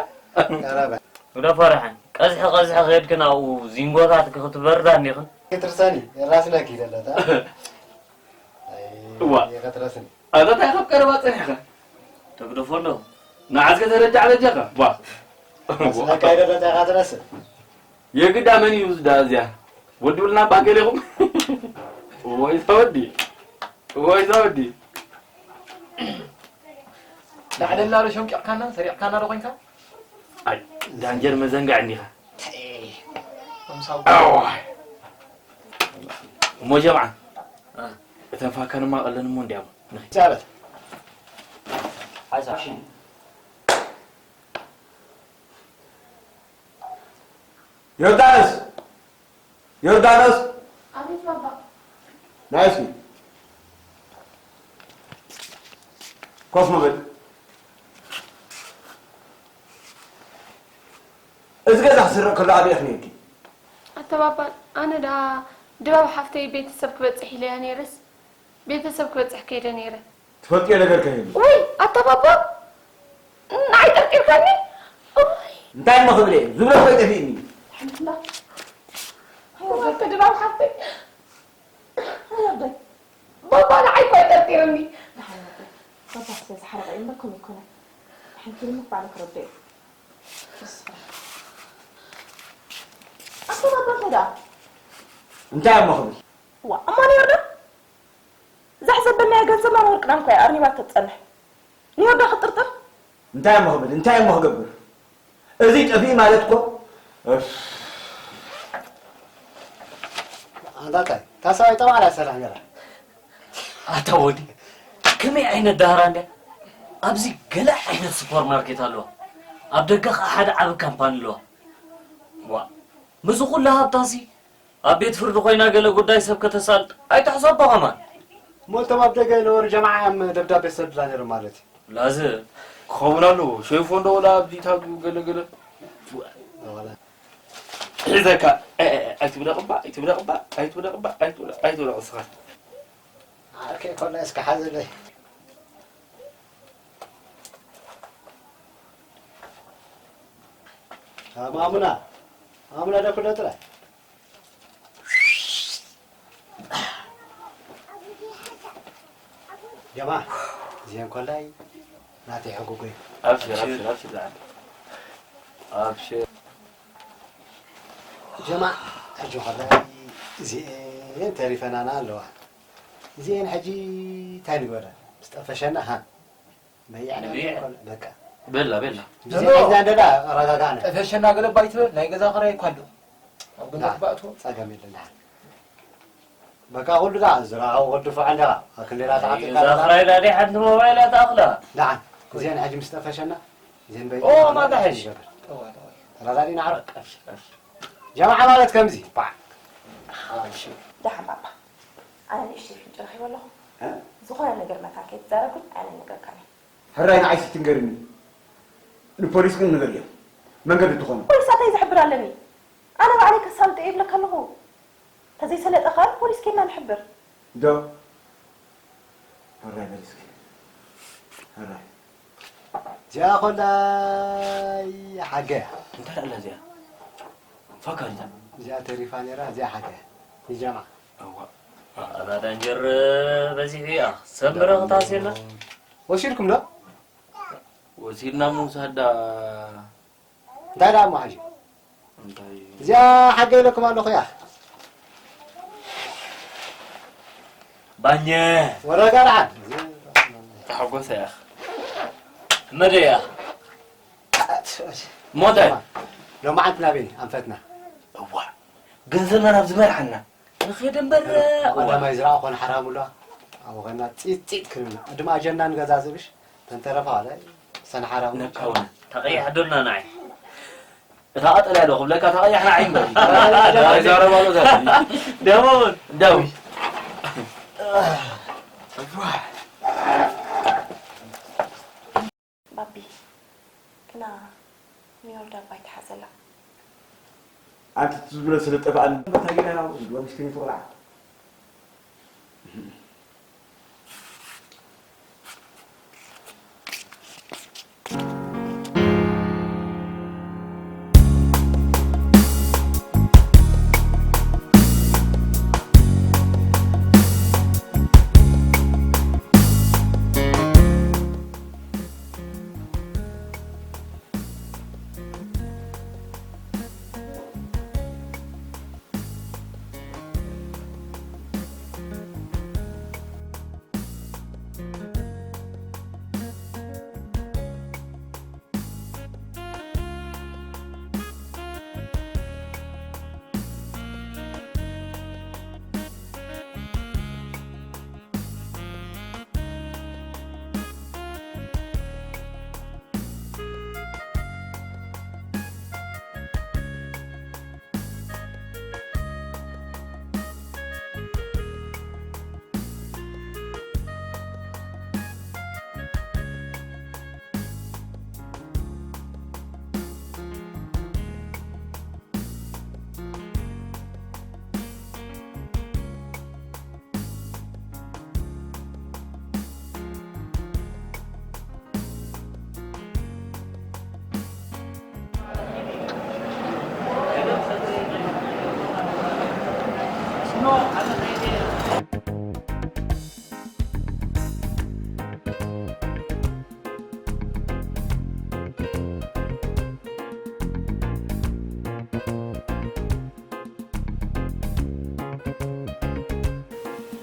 ቀረባ። ግደፎ ደሓን። ቀዝሒ ቀዝሒ ከድክን ኣብኡ ዚንጎታት ክትበርዳ እንዲኽን። ክትርሰኒ፣ የራስነኪ ይደሎ፣ ታ? ኣይ፣ እዋ። የኸትረስኒ። ኣታ እንታይ ካብ ቀረባ ጸኒሕካ? ተግደፎ እንዶ። ንዓስከ ተረጃዕ በጃኻ። ዋ። ስለካ ይደሎ፣ ታ ኢኻ ትረስን? የግዳ መን እዩ ዝዳ እዚኣ? ወዲ ብልና እባ ገሌኹም? ወይ ተወዲ። ወይ ተወዲ። ላዕለላ ዶ ሸምቂቕካና፣ ሰሪቕካና ዶ ኮይንካ? ኣይ፣ ዳንጀር መዘንጋዕ እንዲኻ። ተይ፣ ምሳው። ኣዋ። እሞ ጀምዓ፣ እ። እተን ፋካንማ ቀለን እሞ እንዲያሞ። ንኺ። ዛበት። ሓይሳ። ዮርዳኖስ! ዮርዳኖስ! ኣቤት ባባ። ናይ እስኪ። ኮፍ ምበል። እዚ ገዛ ክስረቕ ከሎ ኣበይ ኢኺ ነይርኪ? ኣታ ባባ፣ ኣነ ደኣ ድባብ ሓፍተይ ቤተሰብ ክበጽሕ ኢለያ ነይረስ፣ ቤተሰብ ክበጽሕ ከይደ ነይረ። ትፈልጥዮ ነገር ከ የለን? ውይ፣ ኣታ ባባ፣ ንዓይ ጠርጢርካኒ? ውይ። እንታይ እሞ ክብል እየ? ዝብሎ እኮ ይጠፍእኒ። ሓንትላ። ኣታ ድባብ ሓፍተይ። ኣይ ኣቦይ። ባባ ንዓይ እኮ እዩ ጠርጢሩኒ። ደሓን እየ ኣቦይ። ባባ ስለ ዝሓረቐ እዩ እምበር ከምኡ ኣይኮነን። ደሓን ፊልም እኮ ኣነ ክረዶ እየ። በስመ ኣብ። ኣቦ ባባ እንታይ ደኣ? እንታይ እሞ ክብል? ዋ፣ እሞ ነይርና? እዛ ሕሰብ በልናያ ገንዘብናን ወርቅናን እኮ እያ ኣርኒባቶ ትጸንሕ። ንዮርዳ ክጥርጥር? እንታይ እሞ ክብል? እንታይ እሞ ክገብር? እዚ ጠፊኡ ማለት እኮ፣ እፍ። ኣንታ እንታይ? እታ ሰብኣይ ጠባዕላ ሰራሕ ነራ። ኣታ ወዲ፣ ከመይ ዓይነት ዳህራ እንድያ? ኣብዚ ገለ ዓይነት ሱፐርማርኬት ኣለዋ። ኣብ ደገ ኸኣ ሓደ ዓቢ ካምፓኒ ኣለዋ። ዋ፣ ምስዚ ኩሉ ሃብታሲ ኣብ ቤት ፍርዲ ኮይና ገለ ጉዳይ ሰብ ከተሳልጥ ኣይትሕሰቦ ከማን። እሞ እቶም ኣብ ደገ ዝነበሩ ጀማዓ እዮም ደብዳቤ ዝሰዱላ ነይሮም ማለት እዩ። ላዘ ክኸውን ኣለዎ። ሸይፎ እንዶ ወላ ኣብዚ ታጉ ገለ ገለ። ዋላ። ሒዘካ፣ እ፣ እ፣ ኣይትብለቕ እባ፣ ኣይትብለቕ እባ፣ ኣይትብለቕ እባ፣ ኣይትብለቕ፣ ኣይትብለቕ እስኻ። ዓርከይ ኮላ እስከ ሓዘለይ። አ፣ ማሙና፣ ማሙና ደኩሎ ጥራይ። ጀማ፣ እዚአን ኮላይ ናተይ ሕጉጎይ። ኣብሽር ኣብሽር ኣብሽር ዝዓል ኣብሽር ጀማ ሕጂ ኸላ እዚኤን ተሪፈናና ኣለዋ። እዚኤን ሕጂ እንታይ ንግበረ? ምስ ጠፈሸና ሃ በይዕና ንብይዕ። በቃ ቤላ ቤላ እዚኤን ሕጂ እንደዳ ኣረጋጋዕና። ጠፈሸና ገለባ ኣይትበል፣ ናይ ገዛ ክራይ እኳ ኣሎ። ኣብ ገዛ ትባእትዎ። ጸገም የለን ደሓን። በቃ ኩሉ ደኣ ዝረኣኹ ክድፍዖ ኣለኻ። ኣክሌራ ተዓጢቕካ እዛ ኣለኻ። ክራይ ዳ ሓንቲ ሞባይል ኣትኣኽላ ደሓን እዚኤን ሕጂ ምስ ጠፈሸና እዚኤን በይ ኦ፣ ማጋ ሕሽ። ጠዋ፣ ጠዋ። ተረዳዲና ዓረብ ጀማዓ ማለት ከምዚ ባዕ ደሓን ባባ፣ ኣነ ንእሽተይ ፍንጭ ረኺበ ኣለኹ። ዝኾነ ነገር መታን ከይትዛረብኩኝ ኣነ ንገርካኒ። ሕራይ ንዓይሲ ትንገርኒ ንፖሊስ ግን ንገርዮ መንገዲ ትኾኑ ፖሊስ ኣታይ ዝሕብር ኣለኒ? ኣነ ባዕለይ ከሳልጦ እየ ይብለካ ኣለኹ። ተዘይሰለጠ ኸኣ ፖሊስ ኬድና ንሕብር። ዶ ሕራይ በል እስኪ ሕራይ እዚኣ ኮላይ ሓገያ እንታይ ደኣ እዚኣ ፋካሪታ እዚኣ ተሪፋ ነይራ እዚኣ ሓገያ ንጀማ እዋ ኣራ ዳንጀር በዚሑ እያ ሰምረ ክታሴና ወሲድኩም ዶ ወሲድና ምውሳዳ እንታይ ደኣ እሞ ሓጂ እንታይ እዚኣ ሓገ ኢለኩም ኣለኹ እያ ባኘ ወረጋ ደሓን ተሓጎሰ እያ መደ እያ ሞተ ሎማዓንቲ ናበይ ኣንፈትና እዋ ግን ዘለና ናብ ዝመርሓና ንኸደ እምበር ቀዳማይ ዝረኣኾን ሓራሙላ ኣብኸና ፂጥ ፂጥ ክንብና ድማ ኣጀና ንገዛ ዝብሽ ተንተረፋ ዋላ ሰን ሓራሙ ነካውና ተቐይሕ ዶና ንዓይ እታ ቀጠልያ ዶ ክብለካ ተቐያሕና ዓይን በል ኣይዛረባሉ ዘ ደሞውን ደው ባቢ፣ ግና ኒውዮርክ ዳባ ኣይትሓዘላ። ኣንቲ ትዝብሎ ስለ ጠፍኣኒ በታ ጌና ወምሽክኒ ትቑላዕ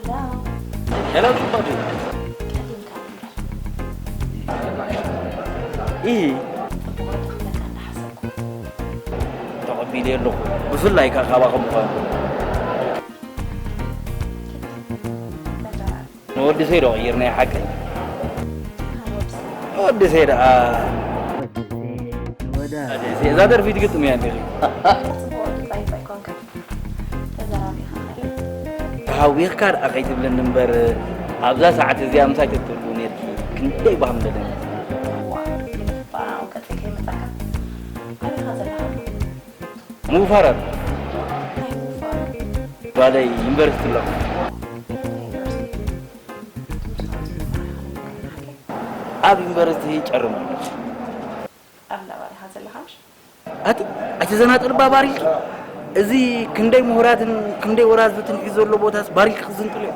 ሄሎ፣ ሄሎ ጽቡቕ ድዩ ቀዲምካ እምበር ኢ ጽቡቕ ክብለካ እንዳሓሰብኩ። ተቐቢለ ኣለኹ ብፍላይ ከ ካባኹም ምዃኑ መደራር ንወዲ ሰይዶ ቀይርናዮ ሓቀይ ካልኦት ንወዲ ሰይ ደኣ እዛ ደርፊ ትግጥም እያ እንዲኺ ጽቡቕ ድምጻ ይፋ ኣይኮንካ። ተዘራቢኻ ኸይድ። ተሃዊኽካ ደኣ ከይትብለኒ እምበር ኣብዛ ሰዓት እዚኣ ምሳይ ተትህሉ ነርኪ ክንደይ ባህ ምደለኒ እዋ፣ ግን እባ ኣውቀጺ ከይመጻካ ኣበይኻ ዘለኻ? ምውፋር ኣሎ ናይ ምውፋር ጓለይ ዩኒቨርሲቲ ኣለኹ ዩኒቨርሲቲ ትምህርቲ ኣብ ዩኒቨርሲቲ ጨርም ኣለኹ ኣብ ናባሪኻ ዘለኻ ምሽ? ኣቲ ኣይተዘናጠልባ ባሪልኪ እዚ ክንደይ ምሁራትን ክንደይ ወራዝትን ሒዙ ዘሎ ቦታስ ባሪልኪ ክዝንጥል እዩ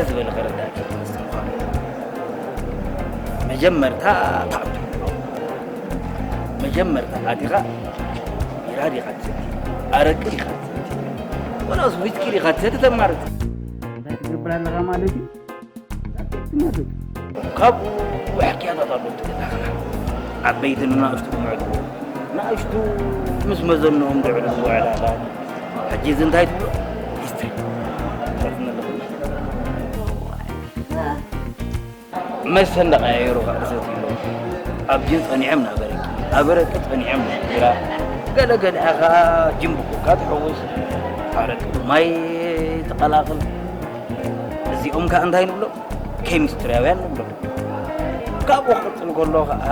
ዝበለ ከረዳእኪ ምስትምዃን። መጀመርታ ትኣቱ። መጀመርታ ኣቲኻ ቢራ ዲኻ ትሰቲ? ኣረቂ ዲኻ ትሰቲ? ወላስ ዊስኪ ዲኻ ትሰቲ? ተማርጽ። እንታይ ትገብር ኣለኻ ማለት እዩ? ካብኡ ሕክያታት ኣሎ ትገዛእና። ዓበይትን ንኣሽቱ ምዕዱ። ንኣሽቱ ምስ መዘንኦም ዝዕሉ ዕላላት። ሕጂ እዚ እንታይ ትብሎ? ሂስትሪ። መስተ እንዳቐያየሩ ከዓ ዝሰትዩ ኣለዉ። ኣብ ጅን ጸኒዖም ናብ ኣረቂ፣ ኣብ ኣረቂ ጸኒዖም ናብ ቢራ፣ ገለ ገለ ከዓ ጅን ብኮካ ትሕውስ፣ ኣረቂ ብማይ ትቐላቕል። እዚኦም ከዓ እንታይ ንብሎም? ኬሚስትርያውያን ንብሎም። ካብኡ ክቕጽል ከሎ ከዓ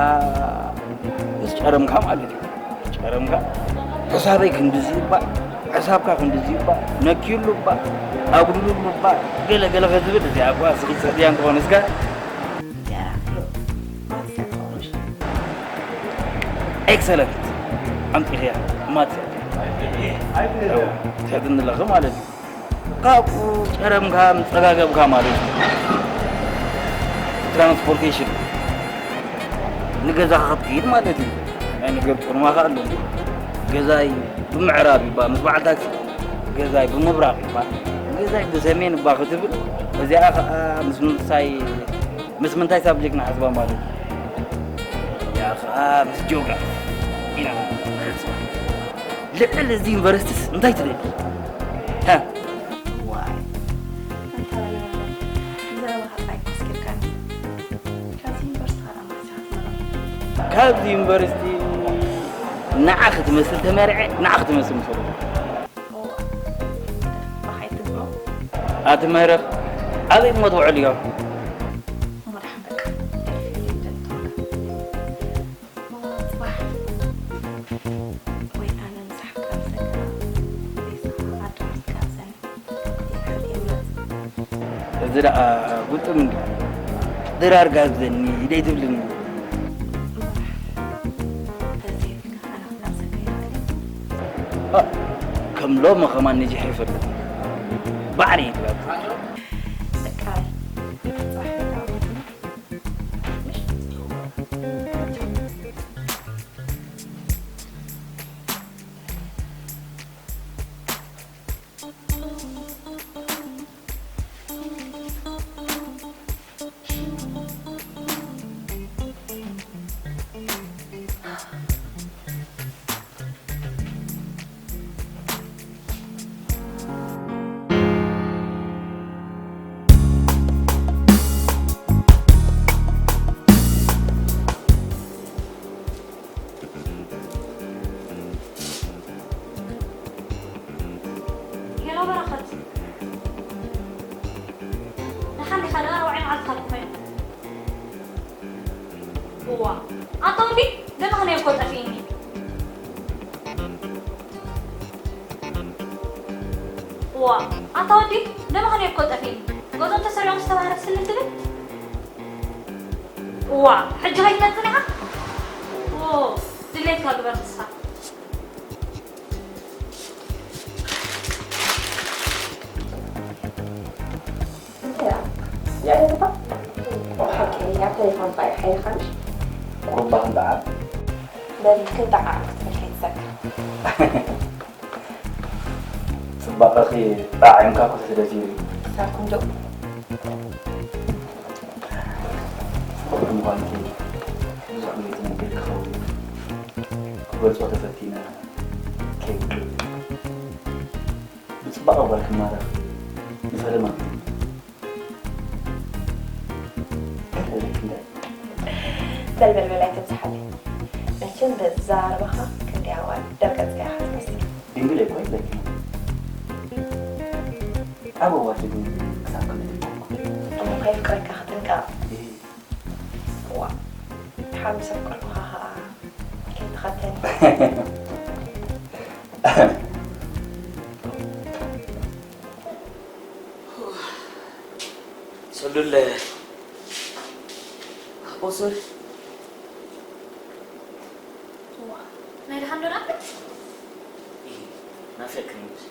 ምስ ጨረምካ ማለት እዩ። ጨረምካ፣ ሕሳበይ ክንድዚ እባ፣ ሕሳብካ ክንድዚ እባ፣ ነክዩሉ እባ፣ ኣጉድሉሉ እባ፣ ገለ ገለ ከዝብል፣ እዚኣ እኳ ስኺ ትሰትያ እንተኾነ እስከ። ኤክሰለንት፣ ኣምጺኽያ፣ ማትስ እያ። ትሕትን ኣለኺ ማለት እዩ። ካብኡ ጨረምካ፣ ጸጋገብካ ማለት እዩ። ትራንስፖርቴሽን፣ ንገዛኻ ክትከይድ ማለት እዩ። ናይ ነገር ጮርማኻ ኣሎ እንዴ? ገዛይ ብምዕራብ ይባ ምስ በዓል ታክሲ፣ ገዛይ ብምብራቕ ይባ፣ ገዛይ ብሰሜን ይባ ክትብል፣ እዚኣ ኸኣ ምስ ምንታይ፣ ምስ ምንታይ ሳብጀክት ንሓስባ ማለት እዩ? እዚኣ ኸኣ ምስ ጂኦግራፊ ኢና ንሓስባ። ልዕሊ እዚ ዩኒቨርሲቲስ እንታይ ትደሊ? ሃ? ዋይ፣ እንታይ እዩ? ዘረባኻ ጥራይ ኮስኪርካኒ። ካብዚ ዩኒቨርሲቲ ኸኣ ማስያት መረብ። ካብዚ ዩኒቨርሲቲ ንዓ ክትመስል ተመርዐ፣ ንዓ ክትመስል ምሰሉ። እዋ፣ ብሓይ ትግሮ። ኣቲ መረብ፣ ኣበይ እሞ ትውዕል እዮ? እሞ ደሓን በቃ። ጽባሕ ወይ ኣነ ምሳሕ ክጠብሰካ፣ ወይ ንስኻ ዓዲ ዓርስካ ኣብሰኒ። እዚ ደኣ ግጥም እንዲ ድራር ጋብዘኒ ደይ ትብልኒ። ተዘይብልካ ኣነ ክጠብሰካ ይኽእል እየ። እ፣ ከም ሎሚ ከማን ንጅሕ ይፈልጥ። ባዕሪ ይግበር። በቃ፣ ጽባሕ ተጋባእና። ሄሎ በረኸት፣ ደሓን ዲኻ? ደኣ ኣርባዕተ መዓልትኻ እኮ እዩ። እዋ፣ ኣታ ወዲ፣ ደመኽንዮ እኮ ጠፊእኒ። እዋ፣ ኣታ ወዲ፣ ደመኽንዮ እኮ ጠፊእኒ። ገዝኦም ተሰሪቖም ዝተባህረ ስልም ትብል? እዋ፣ ሕጂ ከይትመጽእ ኢኻ? ዎ፣ ድሌትካ ግበር ንስኻ። እንታይ ደኣ? ልዕሊ ዝባ? ብሓቂ ኣብ ቴሌፎን ጥራይ ሓይልካ ምሽ? ቁሩባ ክንጠዓም። በል ክንጠዓም ክትብል ከይትዘክር። ጽባቐኺ ጣዒምካ እኮ ተደፊሩ እዩ። ክሳብ ክንድኡ። ጽብቕቲ ምዃንኪ ብዙሕ ግዜ ተነጊርኪ ክኸውን እዩ። ክገልጾ ተፈቲነ ከይብሉ። ብጽባቐ ጓል ክማረኽ ይፈርም ኣሎ። በል፣ በል፣ በል፣ ኣይተብዝሓለይ። መቸም በዛ ኣረባኻ ክንደይ ኣዋልድ ደርቀጽካ ኢኻ ትመስል። ድንግል እኮ ኣይብለኪ። ኣብ ኣዋልድ ግን ክሳብ ክንደይ ኮንኩ? እሞ ከየፍቅረካ ክጥንቀቕ። እህ። እዋ፣ ሓሚሰ ፍቅርኩኻ ኸኣ ከይትኸተኒ። ሰሉለ። ኦ፣ ሶሪ። እዋ፣ ናይ ደሓን ዶ ናፍቅ? ኢሂ፣ ናፊቅክኒ እዩ።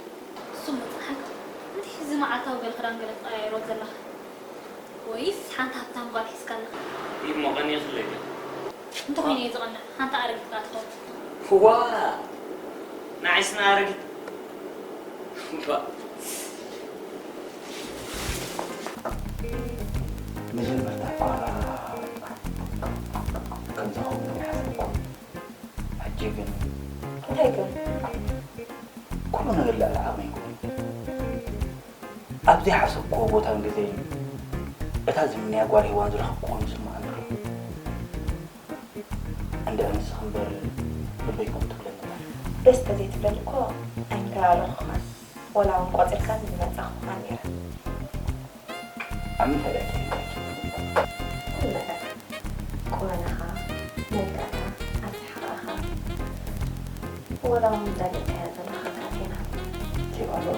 እሱ መጽሓን። እንታይ እዚ መዓልታዊ ገለ ክዳን ገለ ትቀያይሮ ዘለኻ? ወይስ ሓንቲ ሃብታም ጓል ሒዝካ ኣለኻ? ይሞ ቀኒኽለይ ድዩ? እንተኾይኑ እየ ዝቐንዕ፣ ሓንቲ ኣረጊት ከኣ ትኸውን። ዋ! ንዓይስ ንኣረጊት። ዋ! መጀመርታ እኳ ከምዚ ኸውን ኣይሓሰብኩን። ሕጂ ግን እንታይ ግን? ኩሉ ነገር ልዕሊ ዓቕመይ ኮይኑ። ኣብ ዘይሓሰብክዎ ቦታን ግዜን እታ ዝምነያ ጓል ሄዋን ዝረኸብክዎ ይስምዓኒ ኣሎ። እንድዒ ንስኺ እምበር ልበይ ከምኡ ትብለኒ ኣላ። ደስ ተዘይትብለኒ እኮ ኣይምተላለኹኻን፣ ወላ እውን ቆጺርካኒ ምመጻኹኻን ነይረ። ኣብ ምንታይ እያ ትሪእካ? ኩሉ ነገር፣ ቁመናኻ፣ መልክዕካ፣ ኣሰሓቕቓኻ፣ ወላ እውን ዳሊዕካያ ዘለኻ ካቴና። ኬፍ ኣለዎ?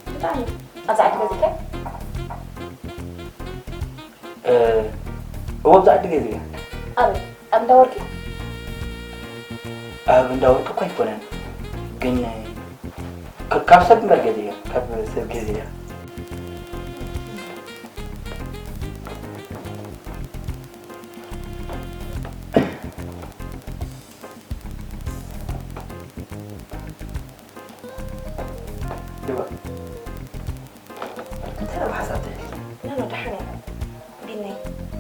ብጣዕሚ። ኣብዚ ዓዲ ገዚእካዮ? እ፣ እወ፣ ኣብዚ ዓዲ ገዚእያ። ኣበይ? ኣብ እንዳ ወርቂ? ኣብ እንዳ ወርቂ እኮ ኣይኮነን፣ ግን ክ-፣ ካብ ሰብ እምበር ገዚእያ፣ ካብ ሰብ ገዚእያ። ግበር። እንታይ ደኣ ሓሳብ ትህሊ? ኖ፣ ኖ፣ ደሓን እየ። ቢነይ፣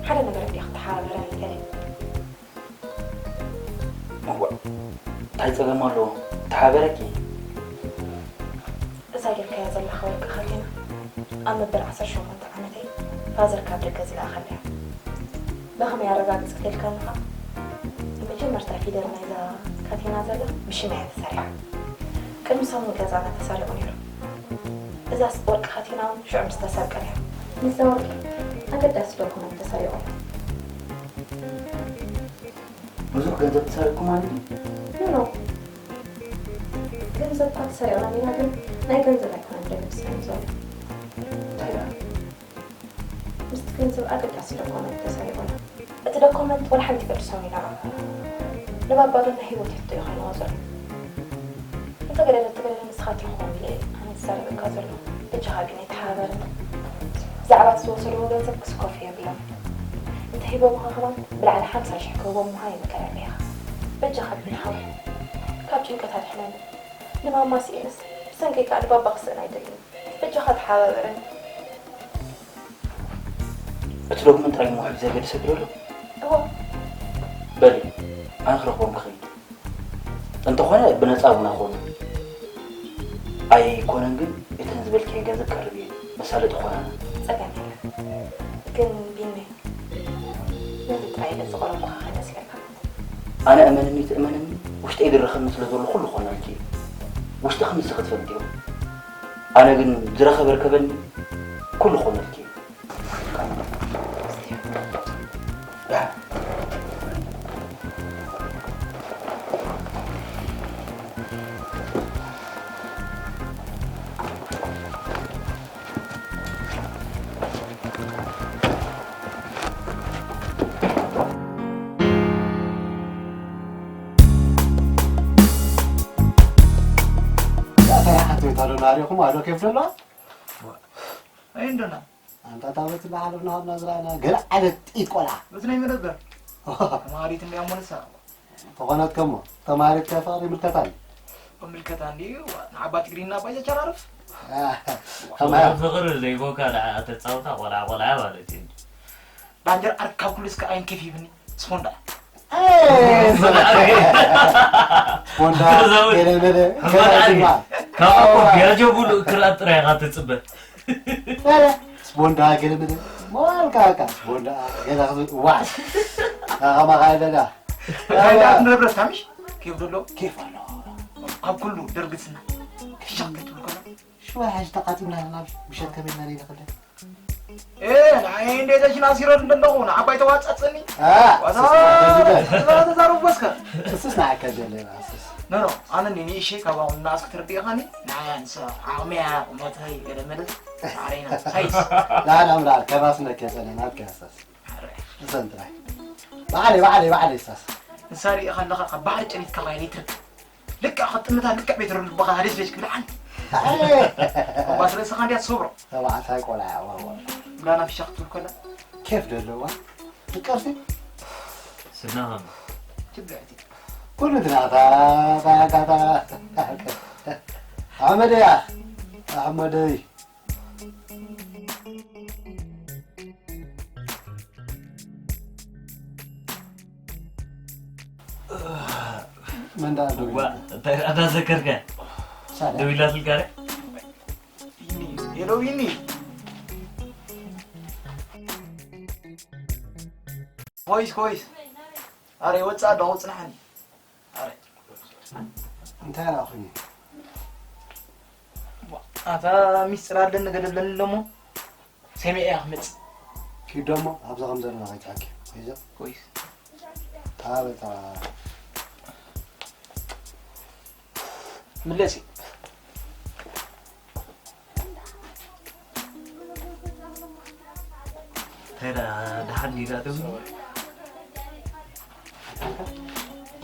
ሓደ ነገር እንድየ ክተሓባበረኒ ገለ። እዋእ፣ እንታይ ጸገም ኣለዎ? ተሓበረኪ። እዛ ጌርካያ ዘለኻ ወርቂ ካቴና ኣብ መበል ዓሰርተ ሸሞንተ ዓመተይ ፋዘር ካብ ደገ ዝለኣኸለይ እያ። ብኸመይ ኣረጋግጽ ክትብል ከለኻ፣ መጀመርታ ፊደል ናይዛ ካቴና ዘላ ብሽመይ እያ ተሰሪሓ። ቅድሚ ሰሙን ገዛና ተሰሪቑ ነይሩ። እዛ ወርቂ ካቴና እውን ሽዑ ምስ ተሰርቀት እያ። ምስዛ ወርቂ ኣገዳሲ ዶኩመንት ተሰሪቑ ኣሎ። ብዙሕ ገንዘብ ተሰሪቑ ማለት እዩ? ኖ፣ ኖ። ገንዘብ እኳ ተሰሪቕና ኢና፣ ግን ናይ ገንዘብ ኣይኮነን ደገ ተሰሪቑ ዘሎ። እንታይ ደኣ? ምስቲ ገንዘብ ኣገዳሲ ዶኮመንት ተሰሪቑ ኣሎ። እቲ ዶኮመንት ወላ ሓንቲ ይገድሶም ኢና። ንባባ ግን ናይ ህይወት ሕቶ እዩ ከይንዎ ዘሎ። እንተገደለ እንተገደለ ንስኻ ትረኽቦም ኢለ እየ ኣነ ዝዛረበካ ዘለኹ። በጃኻ ግን ኣይተሓባበረኒ። ብዛዕባ እቲ ዝወሰድዎ ገንዘብ ክስከፉ የብሎምን። እንተ ሂቦምኻ ከማን ብላዕሊ ሓምሳ ሽሕ ክህቦም ምዃን ይንገረኒ ኢኻ። በጃኻ ግን ሓወይ ካብ ጭንቀት ኣድሕነኒ። ንማማ ስኢነስ ብሰንከይ ከኣ ንባባ ክስእን ኣይደልን። በጃኻ ተሓባበረኒ። እቲ ዶክመንት ጥራይ እሞ ሕጂ ዘገድሰኪ ዘሎ? እወ። በሊ፣ ኣነ ክረኽቦም ክኸይድ። እንተኾነ ብነጻ እውን ኣይኮኑን። ኣይኮነን ግን እተን ዝበልክየን ገንዘብ ከቕርብ እየ፣ መሳለጢ ክኾናና። ጸገም የለን። ግን ቢኒ፣ ነዚ ጥራይ ኢለ ዝቐረብኩኻ ከይመስለካ። ኣነ እመንኒ ትእመንኒ፣ ውሽጠይ ዝረኸብኒ ስለ ዘሎ ኩሉ ክኾነልኪ እዩ። ውሽጥኺ ንስኺ ትፈልጥዮ። ኣነ ግን ዝረኸበ ርከበኒ፣ ኩሉ ክኾነልኪ እዩ። ፈራሓት ወይ ታዶ ናሪኹም ኣዶ ኬፍ ደሎ? ኣይ እንደና። ኣንታ ታበት ዝሓለፍና ሃብና ዝረኣና ገለ ዓይነት ጥኢት ቆልዓ። በዚ ናይ መደበር። ተማሃሪት እንዲያ እሞ ንሳ። ተኾነት ከሞ ተማሃሪት ከ ፍቕሪ ይምልከታ እዩ። ይምልከታ እንዲዩ፣ ንዓባ ትግርኛ ኣባይ ዘጨራርፍ። ተማሃር ፍቕሪ ዘይቦካ ደኣ ተጻውታ ቆልዓ ቆልዓ ማለት እዩ። ዳንጀር ኣርካብ ኩሉ እስከ ኣይን ኬፍ ይብኒ። ስፖንዳ። ስፖንዳ፣ ገለ መለ፣ ገለ ይባል። ካብ እኮ ቢያጆ ሙሉእ ክርኣት ጥራይ ኢኻ ትጽበ። ስፖንዳ፣ ገለ መለ። መዋል ካካ፣ ስፖንዳ፣ ገለ ክብል፣ ዋይ። ኣኸማ ካይደዳ። እንታይ ደኣ ንብረት ታሚሽ? ኬፍ ደሎ? ኬፍ ኣሎ። ካብ ኩሉ ደርግስና። ክሻክ ክትብል ከሎ። ሽዋ ሕጂ ተቃጢልና ናብ ምሸት ከመይ ኢና ንኸደ? ኤ፣ ንዓይ እንዴ ተሽና ሲሮን እንደለኹ ንዓባይ ተዋጻጽኒ። አ፣ ዋዛ፣ ስስ፣ ስስ፣ ተዛረብ ወስከ። ስስ ንዓይ ከደለ፣ ስስ። ኖ፣ ኖ፣ ኣነ እንዲ ንእሸይ ካብ ኣሁን እናስ ክትርድእኻኒ፣ ንዓይ ኣንሰ ዓቕሚያ፣ ቁመተይ፣ ገለ መለ፣ ዓረይና፣ ሳይስ። ላ፣ ላ፣ ላ፣ ከማስ ነከ ጸለና፣ ከሳስ። እሰን ጥራይ። ባዕለይ፣ ባዕለይ፣ ባዕለይ፣ ሳስ። ንሳ ሪኢኻ ኣለኻ፣ ካብ ባሕሪ ጨሊትካ ኳ ኤሌክትሪክ። ልክዕ ክትጥምታ ልክዕ ቤት ሩም ልብኻ ሃደሽ ደሽ ክብል ሓንቲ። ኣይ። እባ ስለ ንስኻ እንድያ ትሰብሮ። ተባዕታይ ቆልዓ እያ፣ ዋው፣ ዋው። ብላና ፊሻ ክትብል ከላ፣ ኬፍ ዶ ኣለዋ? ፍቅርቲ? ስናኸም ትብልዕቲ። ኩሉ ትናታ ታታ ኣመደያ ኣመደይ። መንዳ ኣለዋ። ኣዳዘከርከ ደዊላትልካ ረ ዊኒ፣ ሄሎ ዊኒ። ኮይስ ኮይስ። ኣረ ወጻ ዶ ጽናሕኒ። ኣረ እንታይ ደኣ ኮይኑ? ኣታ ሚስጥር ኣለኒ ገደብለኒ ኣለሞ። ሰሚዐ እያ ክመጽእ። ኪድ ደሞ ኣብዛ ከም ዘለና ከይትሓኪ። ሒዞ ኮይስ። ታበታ ምለሲ። እንታይ ደኣ ደሓን ዲዳ ደው ኢሉ?